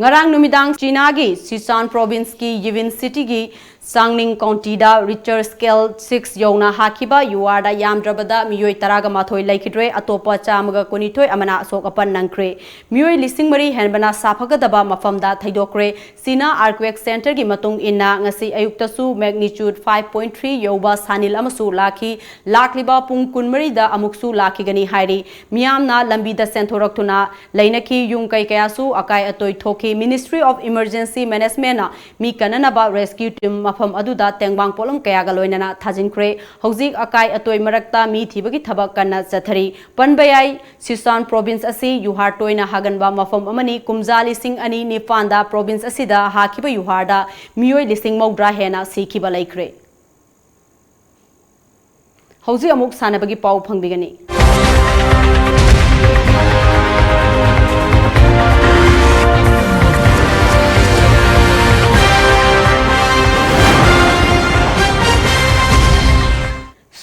ꯉꯔꯥꯡ ꯅꯨꯃꯤꯗꯥꯡ ꯆꯤꯅꯥꯒꯤ ꯁꯤꯆꯥꯟ ꯄ꯭ꯔꯣꯚꯤꯟꯁꯀꯤ ꯌꯤꯕꯤꯟ ꯁꯤꯇꯤꯒꯤ ꯆꯥꯡꯅꯤꯡ ꯀꯥꯎꯟꯇꯤꯗ ꯔꯤꯆꯔ ꯁ꯭ꯀꯦꯜ ꯁꯤꯛꯁ ꯌꯧꯅ ꯍꯥꯈꯤꯕ ꯌꯨ ꯑꯥꯔꯗ ꯌꯥꯝꯗ꯭ꯔꯕꯗ ꯃꯤꯑꯣꯏ ꯇꯔꯥꯒ ꯃꯥꯊꯣꯏ ꯂꯩꯈꯤꯗ꯭ꯔꯦ, ꯑꯇꯣꯞꯄ ꯆꯥꯝꯃꯒ ꯀꯨꯟꯅꯤꯊꯣꯏ ꯑꯃꯅ ꯑꯁꯣꯛ ꯑꯄꯟ ꯅꯪꯈ꯭ꯔꯦ꯫ ꯃꯤꯑꯣꯏ ꯂꯤꯁꯤꯡ ꯃꯔꯤ ꯍꯦꯟꯕꯅ ꯁꯥꯐꯒꯗꯕ ꯃꯐꯝꯗ ꯊꯩꯗꯣꯛꯈ꯭ꯔꯦ꯫ ꯆꯤꯅꯥ ꯑꯥꯔꯀ꯭ꯋꯦꯛ ꯁꯦꯟꯇꯔꯒꯤ ꯃꯇꯨꯡ ꯏꯟꯅ ꯉꯁꯤ ꯑꯌꯨꯛꯇꯁꯨ ꯃꯦꯒꯅꯤꯆꯨꯠ ꯐꯥꯏꯚ ꯄꯣꯏꯟꯠ ꯊ꯭ꯔꯤ ꯌꯧꯕ ꯁꯥꯅꯤꯜ ꯑꯃꯁꯨ ꯂꯥꯛꯈꯤ꯫ ꯂꯥꯛꯂꯤꯕ ꯄꯨꯡ ꯀꯨꯟꯃꯔꯤꯗ ꯑꯃꯨꯛꯁꯨ ꯂꯥꯛꯈꯤꯒꯅꯤ ꯍꯥꯏꯔꯤ꯫ ꯃꯤꯌꯥꯝꯅ ꯂꯝꯕꯤꯗ ꯆꯦꯟꯊꯣꯔꯛꯇꯨꯅ ꯂꯩꯅꯈꯤ꯫ ꯌꯨꯝ ꯀꯩ ꯀꯌꯥꯁꯨ ꯑꯀꯥꯏ ꯑꯇꯣꯏ ꯊꯣꯛꯈꯤ꯫ Ministry of Emergency Managementꯅ me ꯀꯟꯅꯅꯕ rescue team ꯃꯐꯝ ꯑꯗꯨꯗ ꯇꯦꯡꯕꯥꯡ ꯄꯣꯠꯂꯝ ꯀꯌꯥꯒ ꯂꯣꯏꯅꯅ ꯊꯥꯖꯤꯟꯈ꯭ꯔꯦ꯫ ꯍꯧꯖꯤꯛ ꯑꯀꯥꯏ ꯑꯇꯣꯏ ꯃꯔꯛꯇ ꯃꯤ ꯊꯤꯕꯒꯤ ꯊꯕꯛ ꯀꯟꯅ ꯆꯠꯊꯔꯤ꯫ ꯄꯟꯕ ꯌꯥꯏ, ꯁꯤꯆꯨꯋꯥꯟ ꯄ꯭ꯔꯣꯚꯤꯟꯁ ꯑꯁꯤ ꯌꯨꯍꯥꯔ ꯇꯣꯏꯅ ꯍꯥꯒꯟꯕ ꯃꯐꯝ ꯑꯃꯅꯤ꯫ ꯀꯨꯝꯖꯥ ꯂꯤꯁꯤꯡ ꯑꯅꯤ ꯅꯤꯄꯥꯟꯗ ꯄ꯭ꯔꯣꯚꯤꯟꯁ ꯑꯁꯤꯗ ꯍꯥꯈꯤꯕ ꯌꯨꯍꯥꯔꯗ ꯃꯤꯑꯣꯏ ꯂꯤꯁꯤꯡ ꯃꯧꯗ꯭ꯔꯥ ꯍꯦꯟꯅ ꯁꯤꯈꯤꯕ ꯂꯩꯈ꯭ꯔꯦ꯫ ꯍꯧꯖꯤꯛ ꯑꯃꯨꯛ ꯁꯥꯟꯅꯕꯒꯤ ꯄꯥꯎ ꯐꯪꯕꯤꯒꯅꯤ꯫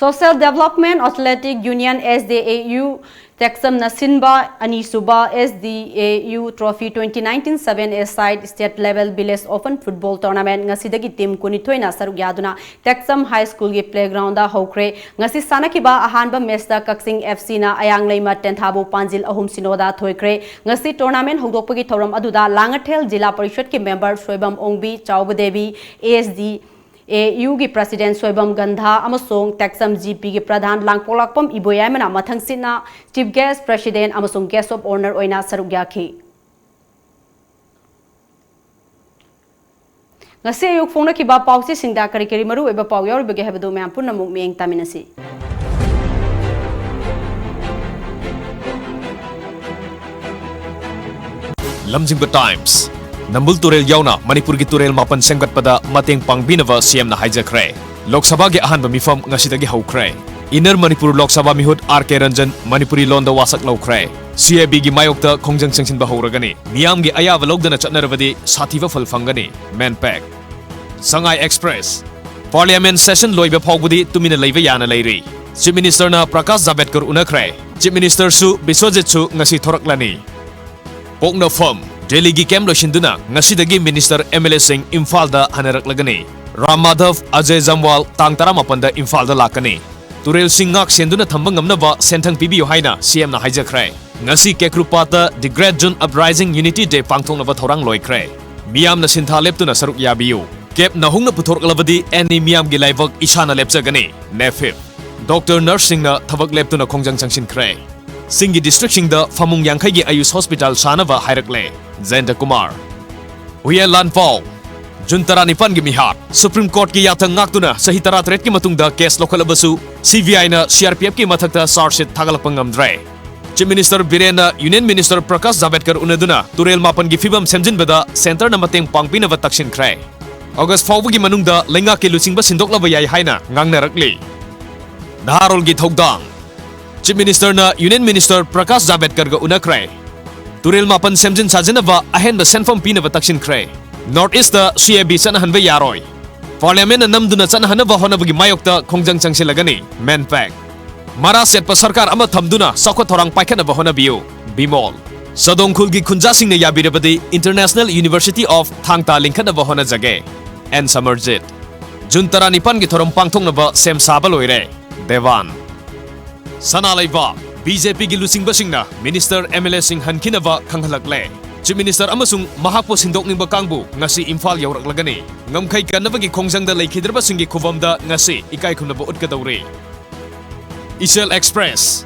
Social Development Athletic Union, S D A U, ꯇꯦꯛꯆꯝꯅ ꯁꯤꯟꯕ ꯑꯅꯤꯁꯨꯕ S D A U Trophy twenty nineteen seven A side State Level Village Open Football Tournament ꯉꯁꯤꯗꯒꯤ ꯇꯤꯝ ꯀꯨꯟꯅꯤꯊꯣꯏꯅ ꯁꯔꯨꯛ ꯌꯥꯗꯨꯅ ꯇꯦꯛꯆꯝ ꯍꯥꯏ ꯁ꯭ꯀꯨꯜꯒꯤ ꯄ꯭ꯂꯦꯒ꯭ꯔꯥꯎꯟꯗ ꯍꯧꯈ꯭ꯔꯦ꯫ ꯉꯁꯤ ꯁꯥꯟꯅꯈꯤꯕ ꯑꯍꯥꯟꯕ ꯃꯦꯆꯇ ꯀꯛꯆꯤꯡ F Cꯅ ꯑꯌꯥꯡꯂꯩꯃ ꯇꯦꯟꯊꯥꯕꯨ ꯄꯥꯟꯖꯤꯜ ꯑꯍꯨꯝ ꯁꯤꯅꯣꯗ ꯊꯣꯏꯈ꯭ꯔꯦ꯫ ꯉꯁꯤ ꯇꯣꯔꯅꯥꯃꯦꯟ ꯍꯧꯗꯣꯛꯄꯒꯤ ꯊꯧꯔꯝ ꯑꯗꯨꯗ ꯂꯥꯡꯉꯊꯦꯜ ꯖꯤꯂꯥ ꯄꯔꯤꯁꯠꯀꯤ member Soibam Ongbi, Chaoba Devi, S D A Uꯒꯤ ꯄ꯭ꯔꯁꯤꯗꯦꯟ ꯁꯣꯏꯕꯝ ꯒꯟꯙꯥ ꯑꯃꯁꯨꯡ ꯇꯦꯛꯆꯝ G Pꯒꯤ ꯄ꯭ꯔꯙꯥꯟ ꯂꯥꯡꯄꯣꯛꯂꯥꯛꯄꯝ ꯏꯕꯣꯌꯥꯏꯃꯅ ꯃꯊꯪꯁꯤꯠꯅ Chief Guest, President ꯑꯃꯁꯨꯡ Guest of Honour ꯑꯣꯏꯅ ꯁꯔꯨꯛ ꯌꯥꯈꯤ꯫ ꯉꯁꯤ ꯑꯌꯨꯛ ꯐꯣꯡꯅꯈꯤꯕ ꯄꯥꯎꯆꯦꯁꯤꯡꯗ ꯀꯔꯤ ꯀꯔꯤ ꯃꯔꯨꯑꯣꯏꯕ ꯄꯥꯎ ꯌꯥꯎꯔꯤꯕꯒꯦ ꯍꯥꯏꯕꯗꯨ ꯃꯌꯥꯝ ꯄꯨꯟꯅꯃꯛ ꯃꯤꯠꯌꯦꯡ ꯇꯥꯃꯤꯟꯅꯁꯤ꯫ ꯂꯝꯖꯤꯡꯕ ꯇꯥꯏꯝꯁ꯫ ꯅꯝꯕꯨꯜ ꯇꯨꯔꯦꯜ ꯌꯥꯎꯅ ꯃꯅꯤꯄꯨꯔꯒꯤ ꯇꯨꯔꯦꯜ ꯃꯥꯄꯟ ꯁꯦꯝꯒꯠꯄꯗ ꯃꯇꯦꯡ ꯄꯥꯡꯕꯤꯅꯕ C Mꯅ ꯍꯥꯏꯖꯈ꯭ꯔꯦ꯫ ꯂꯣꯛ ꯁꯚꯥꯒꯤ ꯑꯍꯥꯟꯕ ꯃꯤꯐꯝ ꯉꯁꯤꯗꯒꯤ ꯍꯧꯈ꯭ꯔꯦ꯫ Inner ꯃꯅꯤꯄꯨꯔ ꯂꯣꯛ ꯁꯚꯥ ꯃꯤꯍꯨꯠ R K ꯔꯟꯖꯟ ꯃꯅꯤꯄꯨꯔꯤ ꯂꯣꯟꯗ ꯋꯥꯁꯛ ꯂꯧꯈ꯭ꯔꯦ꯫ C A Bꯒꯤ ꯃꯥꯌꯣꯛꯇ ꯈꯣꯡꯖꯪ ꯆꯪꯁꯤꯟꯕ ꯍꯧꯔꯒꯅꯤ꯫ ꯃꯤꯌꯥꯝꯒꯤ ꯑꯌꯥꯕ ꯂꯧꯗꯅ ꯆꯠꯅꯔꯕꯗꯤ ꯁꯥꯊꯤꯕ ꯐꯜ ꯐꯪꯒꯅꯤ꯫ ꯃꯦꯟꯄꯦꯛ꯫ ꯁꯉꯥꯏ ꯑꯦꯛꯁꯄ꯭ꯔꯦꯁ꯫ Parliament session ꯂꯣꯏꯕ ꯐꯥꯎꯕꯗꯤ ꯇꯨꯃꯤꯟꯅ ꯂꯩꯕ ꯌꯥꯅ ꯂꯩꯔꯤ꯫ Chief Ministerꯅ ꯄ꯭ꯔꯀꯥꯁ ꯖꯥꯚꯦꯗꯀꯔ ꯎꯅꯈ꯭ꯔꯦ꯫ Chief Ministerꯁꯨ ꯕꯤꯁ꯭ꯋꯖꯤꯠꯁꯨ ꯉꯁꯤ ꯊꯣꯔꯛꯂꯅꯤ꯫ ꯄꯣꯛꯅꯐꯝ꯫ ꯗꯦꯜꯂꯤꯒꯤ ꯀꯦꯝꯞ ꯂꯣꯏꯁꯤꯟꯗꯨꯅ ꯉꯁꯤꯗꯒꯤ ꯃꯤꯅꯤꯁꯇꯔ, M L Aꯁꯤꯡ ꯏꯝꯐꯥꯜꯗ ꯍꯟꯅꯔꯛꯂꯒꯅꯤ꯫ ꯔꯥꯝ ꯃꯥꯙꯕ, ꯑꯖꯌ ꯖꯝꯋꯥꯜ ꯇꯥꯡ ꯇꯔꯥꯃꯥꯄꯟꯗ ꯏꯝꯐꯥꯜꯗ ꯂꯥꯛꯀꯅꯤ꯫ ꯇꯨꯔꯦꯜꯁꯤꯡ ꯉꯥꯛ ꯁꯦꯟꯗꯨꯅ ꯊꯝꯕ ꯉꯝꯅꯕ ꯁꯦꯟꯊꯪ ꯄꯤꯕꯤꯌꯨ ꯍꯥꯏꯅ C Mꯅ ꯍꯥꯏꯖꯈ꯭ꯔꯦ꯫ ꯉꯁꯤ ꯀꯦꯀ꯭ꯔꯨꯄꯥꯠꯇ The Great June Uprising Unity Day ꯄꯥꯡꯊꯣꯛꯅꯕ ꯊꯧꯔꯥꯡ ꯂꯣꯏꯈ꯭ꯔꯦ꯫ ꯃꯤꯌꯥꯝꯅ ꯁꯤꯟꯊꯥ ꯂꯦꯞꯇꯨꯅ ꯁꯔꯨꯛ ꯌꯥꯕꯤꯌꯨ꯫ ꯀꯦꯞ ꯅꯧꯍꯧꯅ ꯄꯨꯊꯣꯔꯛꯂꯕꯗꯤ ꯑꯦꯅꯤ ꯃꯤꯌꯥꯝꯒꯤ ꯂꯥꯏꯕꯛ ꯏꯁꯥꯅ ꯂꯦꯞꯆꯒꯅꯤ꯫ ꯅꯦꯐꯤꯗ꯫ ꯗꯣꯛꯇꯔ, ꯅꯔꯁꯁꯤꯡꯅ ꯊꯕꯛ ꯂꯦꯞꯇꯨꯅ ꯈꯣꯡꯖꯪ ꯆꯪꯁꯤꯟꯈ꯭ꯔꯦ꯫ ꯆꯤꯡꯒꯤ ꯗꯤꯁꯇ꯭ꯔꯤꯛꯁꯤꯡꯗ ꯐꯃꯨꯡ ꯌꯥꯡꯈꯩꯒꯤ ꯑꯌꯨꯁ ꯍꯣꯁꯄꯤꯇꯥꯜ ꯁꯥꯅꯕ ꯍꯥꯏꯔꯛꯂꯦ꯫ ꯖꯌꯟꯇ ꯀꯨꯃꯥꯔ꯫ ꯍꯨꯌꯦꯟ ꯂꯥꯟꯄꯥꯎ꯫ ꯖꯨꯟ ꯇꯔꯥꯅꯤꯄꯥꯟꯒꯤ ꯃꯤꯍꯥꯠ꯫ ꯁꯨꯄ꯭ꯔꯤꯝ ꯀꯣꯔꯠꯀꯤ ꯌꯥꯊꯪ ꯉꯥꯛꯇꯨꯅ ꯆꯍꯤ ꯇꯔꯥꯇꯔꯦꯠꯀꯤ ꯃꯇꯨꯡꯗ ꯀꯦꯁ ꯂꯧꯈꯠꯂꯕꯁꯨ, ꯁꯤ ꯕꯤ ꯑꯥꯏꯅ ꯁꯤ ꯑꯥꯔ ꯄꯤ ꯑꯦꯐꯀꯤ ꯃꯊꯛꯇ ꯆꯥꯔꯖ ꯁꯤꯠ ꯊꯥꯒꯠꯂꯛꯄ ꯉꯝꯗ꯭ꯔꯦ꯫ ꯆꯤꯐ ꯃꯤꯅꯤꯁꯇꯔ ꯕꯤꯔꯦꯟꯅ ꯌꯨꯅꯤꯌꯟ ꯃꯤꯅꯤꯁꯇꯔ ꯄ꯭ꯔꯀꯥꯁ ꯖꯥꯚꯦꯗꯀꯔ ꯎꯅꯗꯨꯅ ꯇꯨꯔꯦꯜ ꯃꯥꯄꯟꯒꯤ ꯐꯤꯕꯝ ꯁꯦꯝꯖꯤꯟꯕꯗ ꯁꯦꯟꯇꯔꯅ ꯃꯇꯦꯡ ꯄꯥꯡꯕꯤꯅꯕ ꯇꯛꯁꯤꯟꯈ꯭ꯔꯦ꯫ ꯑꯣꯒꯁ ꯐꯥꯎꯕꯒꯤ ꯃꯅꯨꯡꯗ ꯂꯩꯉꯥꯛꯀꯤ ꯂꯨꯆꯤꯡꯕ ꯁꯤꯟꯗꯣꯛꯂꯕ ꯌꯥꯏ ꯍꯥꯏꯅ ꯉꯥꯡꯅꯔꯛꯂꯤ꯫ ꯅꯍꯥꯔꯣꯜꯒꯤ ꯊꯧꯗꯥꯡ꯫ ꯆꯤꯐ ꯃꯤꯅꯤꯁꯇꯔꯅ ꯌꯨꯅꯤꯌꯟ ꯃꯤꯅꯤꯁꯇꯔ ꯄ꯭ꯔꯀꯥꯁ ꯖꯥꯚꯦꯗꯀꯔꯒ ꯎꯅꯈ꯭ꯔꯦ꯫ ꯇꯨꯔꯦꯜ ꯃꯥꯄꯟ ꯁꯦꯝꯖꯤꯟ ꯁꯥꯖꯤꯟꯅꯕ ꯑꯍꯦꯟꯕ ꯁꯦꯟꯐꯝ ꯄꯤꯅꯕ ꯇꯛꯁꯤꯟꯈ꯭ꯔꯦ꯫ ꯅꯣꯔꯠ ꯏꯁꯇ ꯁꯤ ꯑꯦ ꯕꯤ ꯆꯠꯅꯍꯟꯕ ꯌꯥꯔꯣꯏ꯫ ꯄꯥꯔꯂꯤꯌꯥꯃꯦꯟꯠꯅ ꯅꯝꯗꯨꯅ ꯆꯠꯅꯍꯟꯅꯕ ꯍꯣꯠꯅꯕꯒꯤ ꯃꯥꯌꯣꯛꯇ ꯈꯣꯡꯖꯪ ꯆꯪꯁꯤꯜꯂꯒꯅꯤ꯫ ꯃꯦꯟꯄꯦꯛ꯫ ꯃꯔꯥ ꯁꯦꯠꯄ ꯁꯔꯀꯥꯔ ꯑꯃ ꯊꯝꯗꯨꯅ ꯆꯥꯎꯈꯠ ꯊꯧꯔꯥꯡ ꯄꯥꯏꯈꯠꯅꯕ ꯍꯣꯠꯅꯕꯤꯌꯨ꯫ ꯕꯤꯃꯣꯜ꯫ ꯆꯥꯗꯣꯡ ꯈꯨꯜꯒꯤ ꯈꯨꯟꯖꯥꯁꯤꯡꯅ ꯌꯥꯕꯤꯔꯕꯗꯤ International University of ꯊꯥꯡ ꯇꯥ ꯂꯤꯡꯈꯠꯅꯕ ꯍꯣꯠꯅꯖꯒꯦ꯫ ꯑꯦꯟ ꯁꯃꯔꯖꯤꯠ꯫ ꯖꯨꯟ ꯇꯔꯥꯅꯤꯄꯥꯟꯒꯤ ꯊꯧꯔꯝ ꯄꯥꯡꯊꯣꯛꯅꯕ ꯁꯦꯝ ꯁꯥꯕ ꯂꯣꯏꯔꯦ꯫ ꯗꯦꯋꯥꯟ꯫ ꯁꯅꯥ ꯂꯩꯕꯥꯛ꯫ ꯕꯤ ꯖꯦ ꯄꯤꯒꯤ ꯂꯨꯆꯤꯡꯕꯁꯤꯡꯅ ꯃꯤꯅꯤꯁꯇꯔ, ꯑꯦꯝ ꯑꯦꯜ ꯑꯦꯁꯤꯡ ꯍꯟꯈꯤꯅꯕ ꯈꯪꯍꯜꯂꯛꯂꯦ꯫ ꯆꯤꯐ ꯃꯤꯅꯤꯁꯇꯔ ꯑꯃꯁꯨꯡ ꯃꯍꯥꯛꯄꯨ ꯁꯤꯟꯗꯣꯛꯅꯤꯡꯕ ꯀꯥꯡꯕꯨ ꯉꯁꯤ ꯏꯝꯐꯥꯜ ꯌꯧꯔꯛꯂꯒꯅꯤ꯫ ꯉꯝꯈꯩ ꯀꯟꯅꯕꯒꯤ ꯈꯣꯡꯖꯪꯗ ꯂꯩꯈꯤꯗ꯭ꯔꯕꯁꯤꯡꯒꯤ ꯈꯨꯕꯝꯗ ꯉꯁꯤ ꯏꯀꯥꯏ ꯈꯨꯝꯅꯕ ꯎꯠꯀꯗꯧꯔꯤ꯫ Ichel express.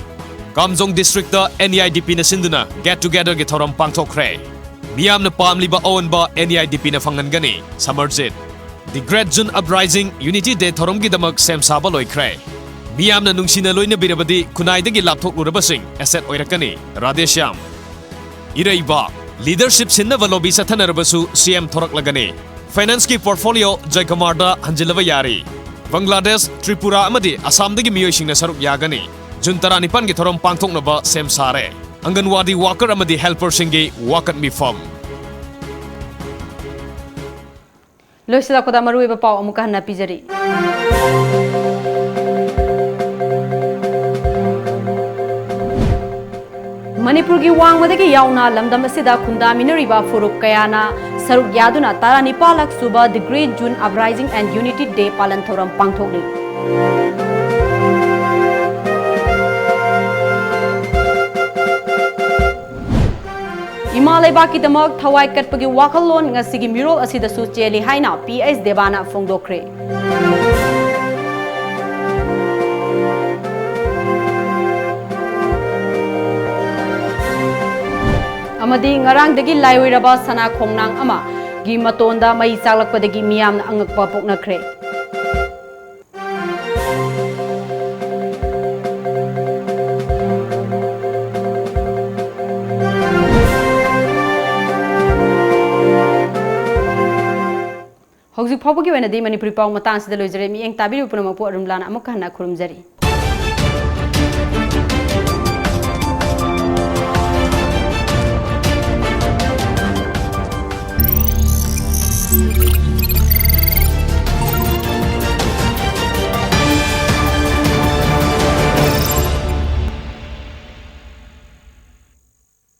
Kamjong district N E I D ꯄꯤꯅ ꯁꯤꯟꯗꯨꯅ ꯒꯦꯠ ꯇꯨꯒꯦꯗꯔꯒꯤ ꯊꯧꯔꯝ ꯄꯥꯡꯊꯣꯛꯈ꯭ꯔꯦ꯫ ꯃꯤꯌꯥꯝꯅ ꯄꯥꯝꯂꯤꯕ ꯑꯑꯣꯟꯕ ꯑꯦꯟ ꯏ ꯑꯥꯏ ꯗꯤ ꯄꯤꯅ ꯐꯪꯍꯟꯒꯅꯤ꯫ ꯁꯃꯔꯖꯤꯠ꯫ The Great June Uprising Unity Day ꯊꯧꯔꯝꯒꯤꯗꯃꯛ ꯁꯦꯝ ꯁꯥꯕ ꯂꯣꯏꯈ꯭ꯔꯦ꯫ ꯃꯤꯌꯥꯝꯅ ꯅꯨꯡꯁꯤꯅ ꯂꯣꯏꯅꯕꯤꯔꯕꯗꯤ ꯈꯨꯟꯅꯥꯏꯗꯒꯤ ꯂꯥꯞꯊꯣꯛꯂꯨꯔꯕꯁꯤꯡ ꯑꯦꯁꯦꯠ ꯑꯣꯏꯔꯛꯀꯅꯤ꯫ ꯔꯥꯙꯦꯁ꯭ꯌꯥꯝ꯫ ꯏꯔꯩꯕꯥꯛ꯫ ꯂꯤꯗꯔꯁꯤꯞ ꯁꯤꯟꯅꯕ ꯂꯣꯕꯤ ꯆꯠꯊꯅꯔꯕꯁꯨ ꯁꯤ ꯑꯦꯝ ꯊꯣꯔꯛꯂꯒꯅꯤ꯫ ꯐꯥꯏꯅꯥꯟꯁꯀꯤ ꯄꯣꯔꯠꯐꯣꯂꯤꯑꯣ ꯖꯌꯀꯨꯃꯥꯔꯗ ꯍꯟꯖꯤꯜꯂꯕ ꯌꯥꯔꯤ꯫ ꯕꯪꯒ꯭ꯂꯥꯗꯦꯁ, ꯇ꯭ꯔꯤꯄꯨꯔꯥ ꯑꯃꯗꯤ ꯑꯁꯥꯝꯗꯒꯤ ꯃꯤꯑꯣꯏꯁꯤꯡꯅ ꯁꯔꯨꯛ ꯌꯥꯒꯅꯤ꯫ ꯖꯨꯟ ꯇꯔꯥꯅꯤꯄꯥꯟꯒꯤ ꯊꯧꯔꯝ ꯄꯥꯡꯊꯣꯛꯅꯕ ꯁꯦꯝ ꯁꯥꯔꯦ꯫ ꯑꯪꯒꯟꯋꯥꯗꯤ ꯋꯥꯀꯔ ꯑꯃꯗꯤ ꯍꯦꯜꯄꯔꯁꯤꯡꯒꯤ ꯋꯥꯀꯠ ꯃꯤꯐꯝ꯫ ꯂꯣꯏꯁꯤꯜꯂꯛꯄꯗ ꯃꯔꯨꯑꯣꯏꯕ ꯄꯥꯎ ꯑꯃꯨꯛꯀ ꯍꯟꯅ ꯄꯤꯖꯔꯤ꯫ ꯃꯅꯤꯄꯨꯔꯒꯤ ꯋꯥꯡꯃꯗꯒꯤ ꯌꯥꯎꯅ ꯂꯝꯗꯝ ꯑꯁꯤꯗ ꯈꯨꯟꯗꯥꯃꯤꯟꯅꯔꯤꯕ ꯐꯨꯔꯨꯞ ꯀꯌꯥꯅ ꯁꯔꯨꯛ ꯌꯥꯗꯨꯅ ꯇꯔꯥꯅꯤꯄꯥꯜꯂꯛ ꯁꯨꯕ The Great June Uprising and Unity Day ꯄꯥꯂꯟ ꯊꯧꯔꯝ ꯄꯥꯡꯊꯣꯛꯂꯤ꯫ ꯏꯃꯥ ꯂꯩꯕꯥꯛꯀꯤꯗꯃꯛ ꯊꯋꯥꯏ ꯀꯠꯄꯒꯤ ꯋꯥꯈꯜꯂꯣꯟ ꯉꯁꯤꯒꯤ ꯃꯤꯔꯣꯜ ꯑꯁꯤꯗꯁꯨ ꯆꯦꯜꯂꯤ ꯍꯥꯏꯅ ꯄꯤ ꯑꯩꯆ ꯗꯦꯕꯥꯅ ꯐꯣꯡꯗꯣꯛꯈ꯭ꯔꯦ꯫ ꯑꯃꯗꯤ ꯉꯔꯥꯡꯗꯒꯤ ꯂꯥꯏꯑꯣꯏꯔꯕ ꯁꯅꯥ ꯈꯣꯡꯅꯥꯡ ꯑꯃ ꯒꯤ ꯃꯇꯣꯟꯗ ꯃꯩ ꯆꯥꯛꯂꯛꯄꯗꯒꯤ ꯃꯤꯌꯥꯝꯅ ꯑꯉꯛꯄ ꯄꯣꯛꯅꯈ꯭ꯔꯦ꯫ ꯍꯧꯖꯤꯛ ꯐꯥꯎꯕꯒꯤ ꯑꯣꯏꯅꯗꯤ ꯃꯅꯤꯄꯨꯔꯤ ꯄꯥꯎ ꯃꯇꯥꯡ ꯑꯁꯤꯗ ꯂꯣꯏꯖꯔꯦ꯫ ꯃꯤꯠꯌꯦꯡ ꯇꯥꯕꯤꯔꯤꯕ ꯄꯨꯝꯅꯃꯛꯄꯨ ꯑꯔꯨꯟꯂꯥꯅ ꯑꯃꯨꯛꯀ ꯍꯟꯅ ꯈꯨꯔꯨꯝꯖꯔꯤ꯫